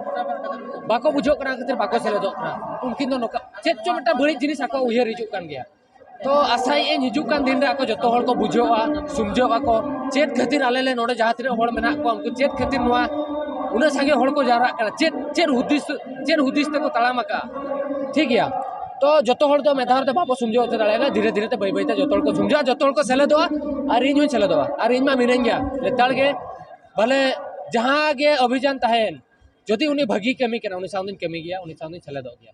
ᱵᱟᱠᱚ ᱵᱩᱡᱷᱟᱹᱜ ᱠᱟᱱᱟ, ᱠᱷᱟᱹᱛᱤᱨ ᱵᱟᱠᱚ ᱥᱮᱞᱮᱫᱚᱜ ᱠᱟᱱᱟ᱾ ᱩᱱᱠᱤᱱ ᱫᱚ ᱱᱚᱝᱠᱟ ᱪᱮᱫ ᱪᱚ ᱢᱤᱫᱴᱟᱝ ᱵᱟᱹᱲᱤᱡ ᱡᱤᱱᱤᱥ ᱟᱠᱚ ᱩᱭᱦᱟᱹᱨ ᱦᱤᱡᱩᱜ ᱠᱟᱱ ᱜᱮᱭᱟ᱾ ᱛᱚ ᱟᱥᱟᱭᱮᱫ ᱟᱹᱧ ᱦᱤᱡᱩᱜ ᱠᱟᱱ ᱫᱤᱱ ᱨᱮ ᱟᱠᱚ ᱡᱚᱛᱚ ᱦᱚᱲ ᱠᱚ ᱵᱩᱡᱷᱟᱹᱣᱟ, ᱥᱚᱢᱡᱷᱟᱹᱣ ᱟᱠᱚ, ᱪᱮᱫ ᱠᱷᱟᱹᱛᱤᱨ ᱟᱞᱮ ᱞᱮ ᱱᱚᱰᱮ ᱡᱟᱦᱟᱸ ᱛᱤᱱᱟᱹᱜ ᱦᱚᱲ ᱢᱮᱱᱟᱜ ᱠᱚᱣᱟ, ᱩᱱᱠᱩ ᱪᱮᱫ ᱠᱷᱟᱹᱛᱤᱨ ᱱᱚᱣᱟ ᱩᱱᱟᱹᱜ ᱥᱟᱸᱜᱮ ᱦᱚᱲ ᱠᱚ ᱡᱟᱣᱨᱟᱜ ᱠᱟᱱᱟ, ᱪᱮᱫ, ᱪᱮᱫ ᱦᱩᱫᱤᱥ, ᱪᱮᱫ ᱦᱩᱫᱤᱥ ᱛᱮᱠᱚ ᱛᱟᱲᱟᱢ ᱟᱠᱟᱫᱼᱟ᱾ ᱴᱷᱤᱠ ᱜᱮᱭᱟ, ᱛᱚ ᱡᱚᱛᱚ ᱦᱚᱲ ᱫᱚ ᱢᱤᱫ ᱫᱷᱟᱣ ᱨᱮᱫᱚ ᱵᱟᱵᱚ ᱥᱚᱢᱡᱷᱟᱣ ᱦᱚᱪᱚ ᱫᱟᱲᱮᱭᱟᱜᱼᱟ᱾ ᱫᱷᱤᱨᱮ ᱫᱷᱤᱨᱮ ᱛᱮ, ᱵᱟᱹᱭ ᱵᱟᱹᱭ ᱛᱮ ᱡᱚᱛᱚ ᱦᱚᱲ ᱠᱚ ᱥᱚᱢᱡᱷᱟᱣᱟ, ᱡᱚᱛᱚ ᱦᱚᱲ ᱠᱚ ᱥᱮᱞᱮᱫᱚᱜᱼᱟ᱾ ᱟᱨ ᱤᱧ ᱦᱚᱸᱧ ᱥᱮᱞᱮᱫᱚᱜᱼᱟ, ᱟᱨ ᱤᱧ ᱢᱟ ᱢᱤᱱᱟᱹᱧ ᱜᱮᱭᱟ ᱞᱮᱛᱟᱲ ᱜᱮ᱾ ᱵᱷᱟᱞᱮ ᱡᱟᱦᱟᱸ ᱜᱮ ᱚᱵᱷᱤᱡᱟᱱ ᱛᱟᱦᱮᱱ, ᱡᱩᱫᱤ ᱩᱱᱤ ᱵᱷᱟᱹᱜᱤ ᱠᱟᱹᱢᱤ ᱠᱟᱱᱟ, ᱩᱱᱤ ᱥᱟᱶ ᱫᱚᱧ ᱠᱟᱹᱢᱤ ᱜᱮᱭᱟ, ᱩᱱᱤ ᱥᱟᱶ ᱫᱚᱧ ᱥᱮᱞᱮᱫᱚᱜ ᱜᱮᱭᱟ᱾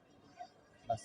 ᱵᱟᱥ᱾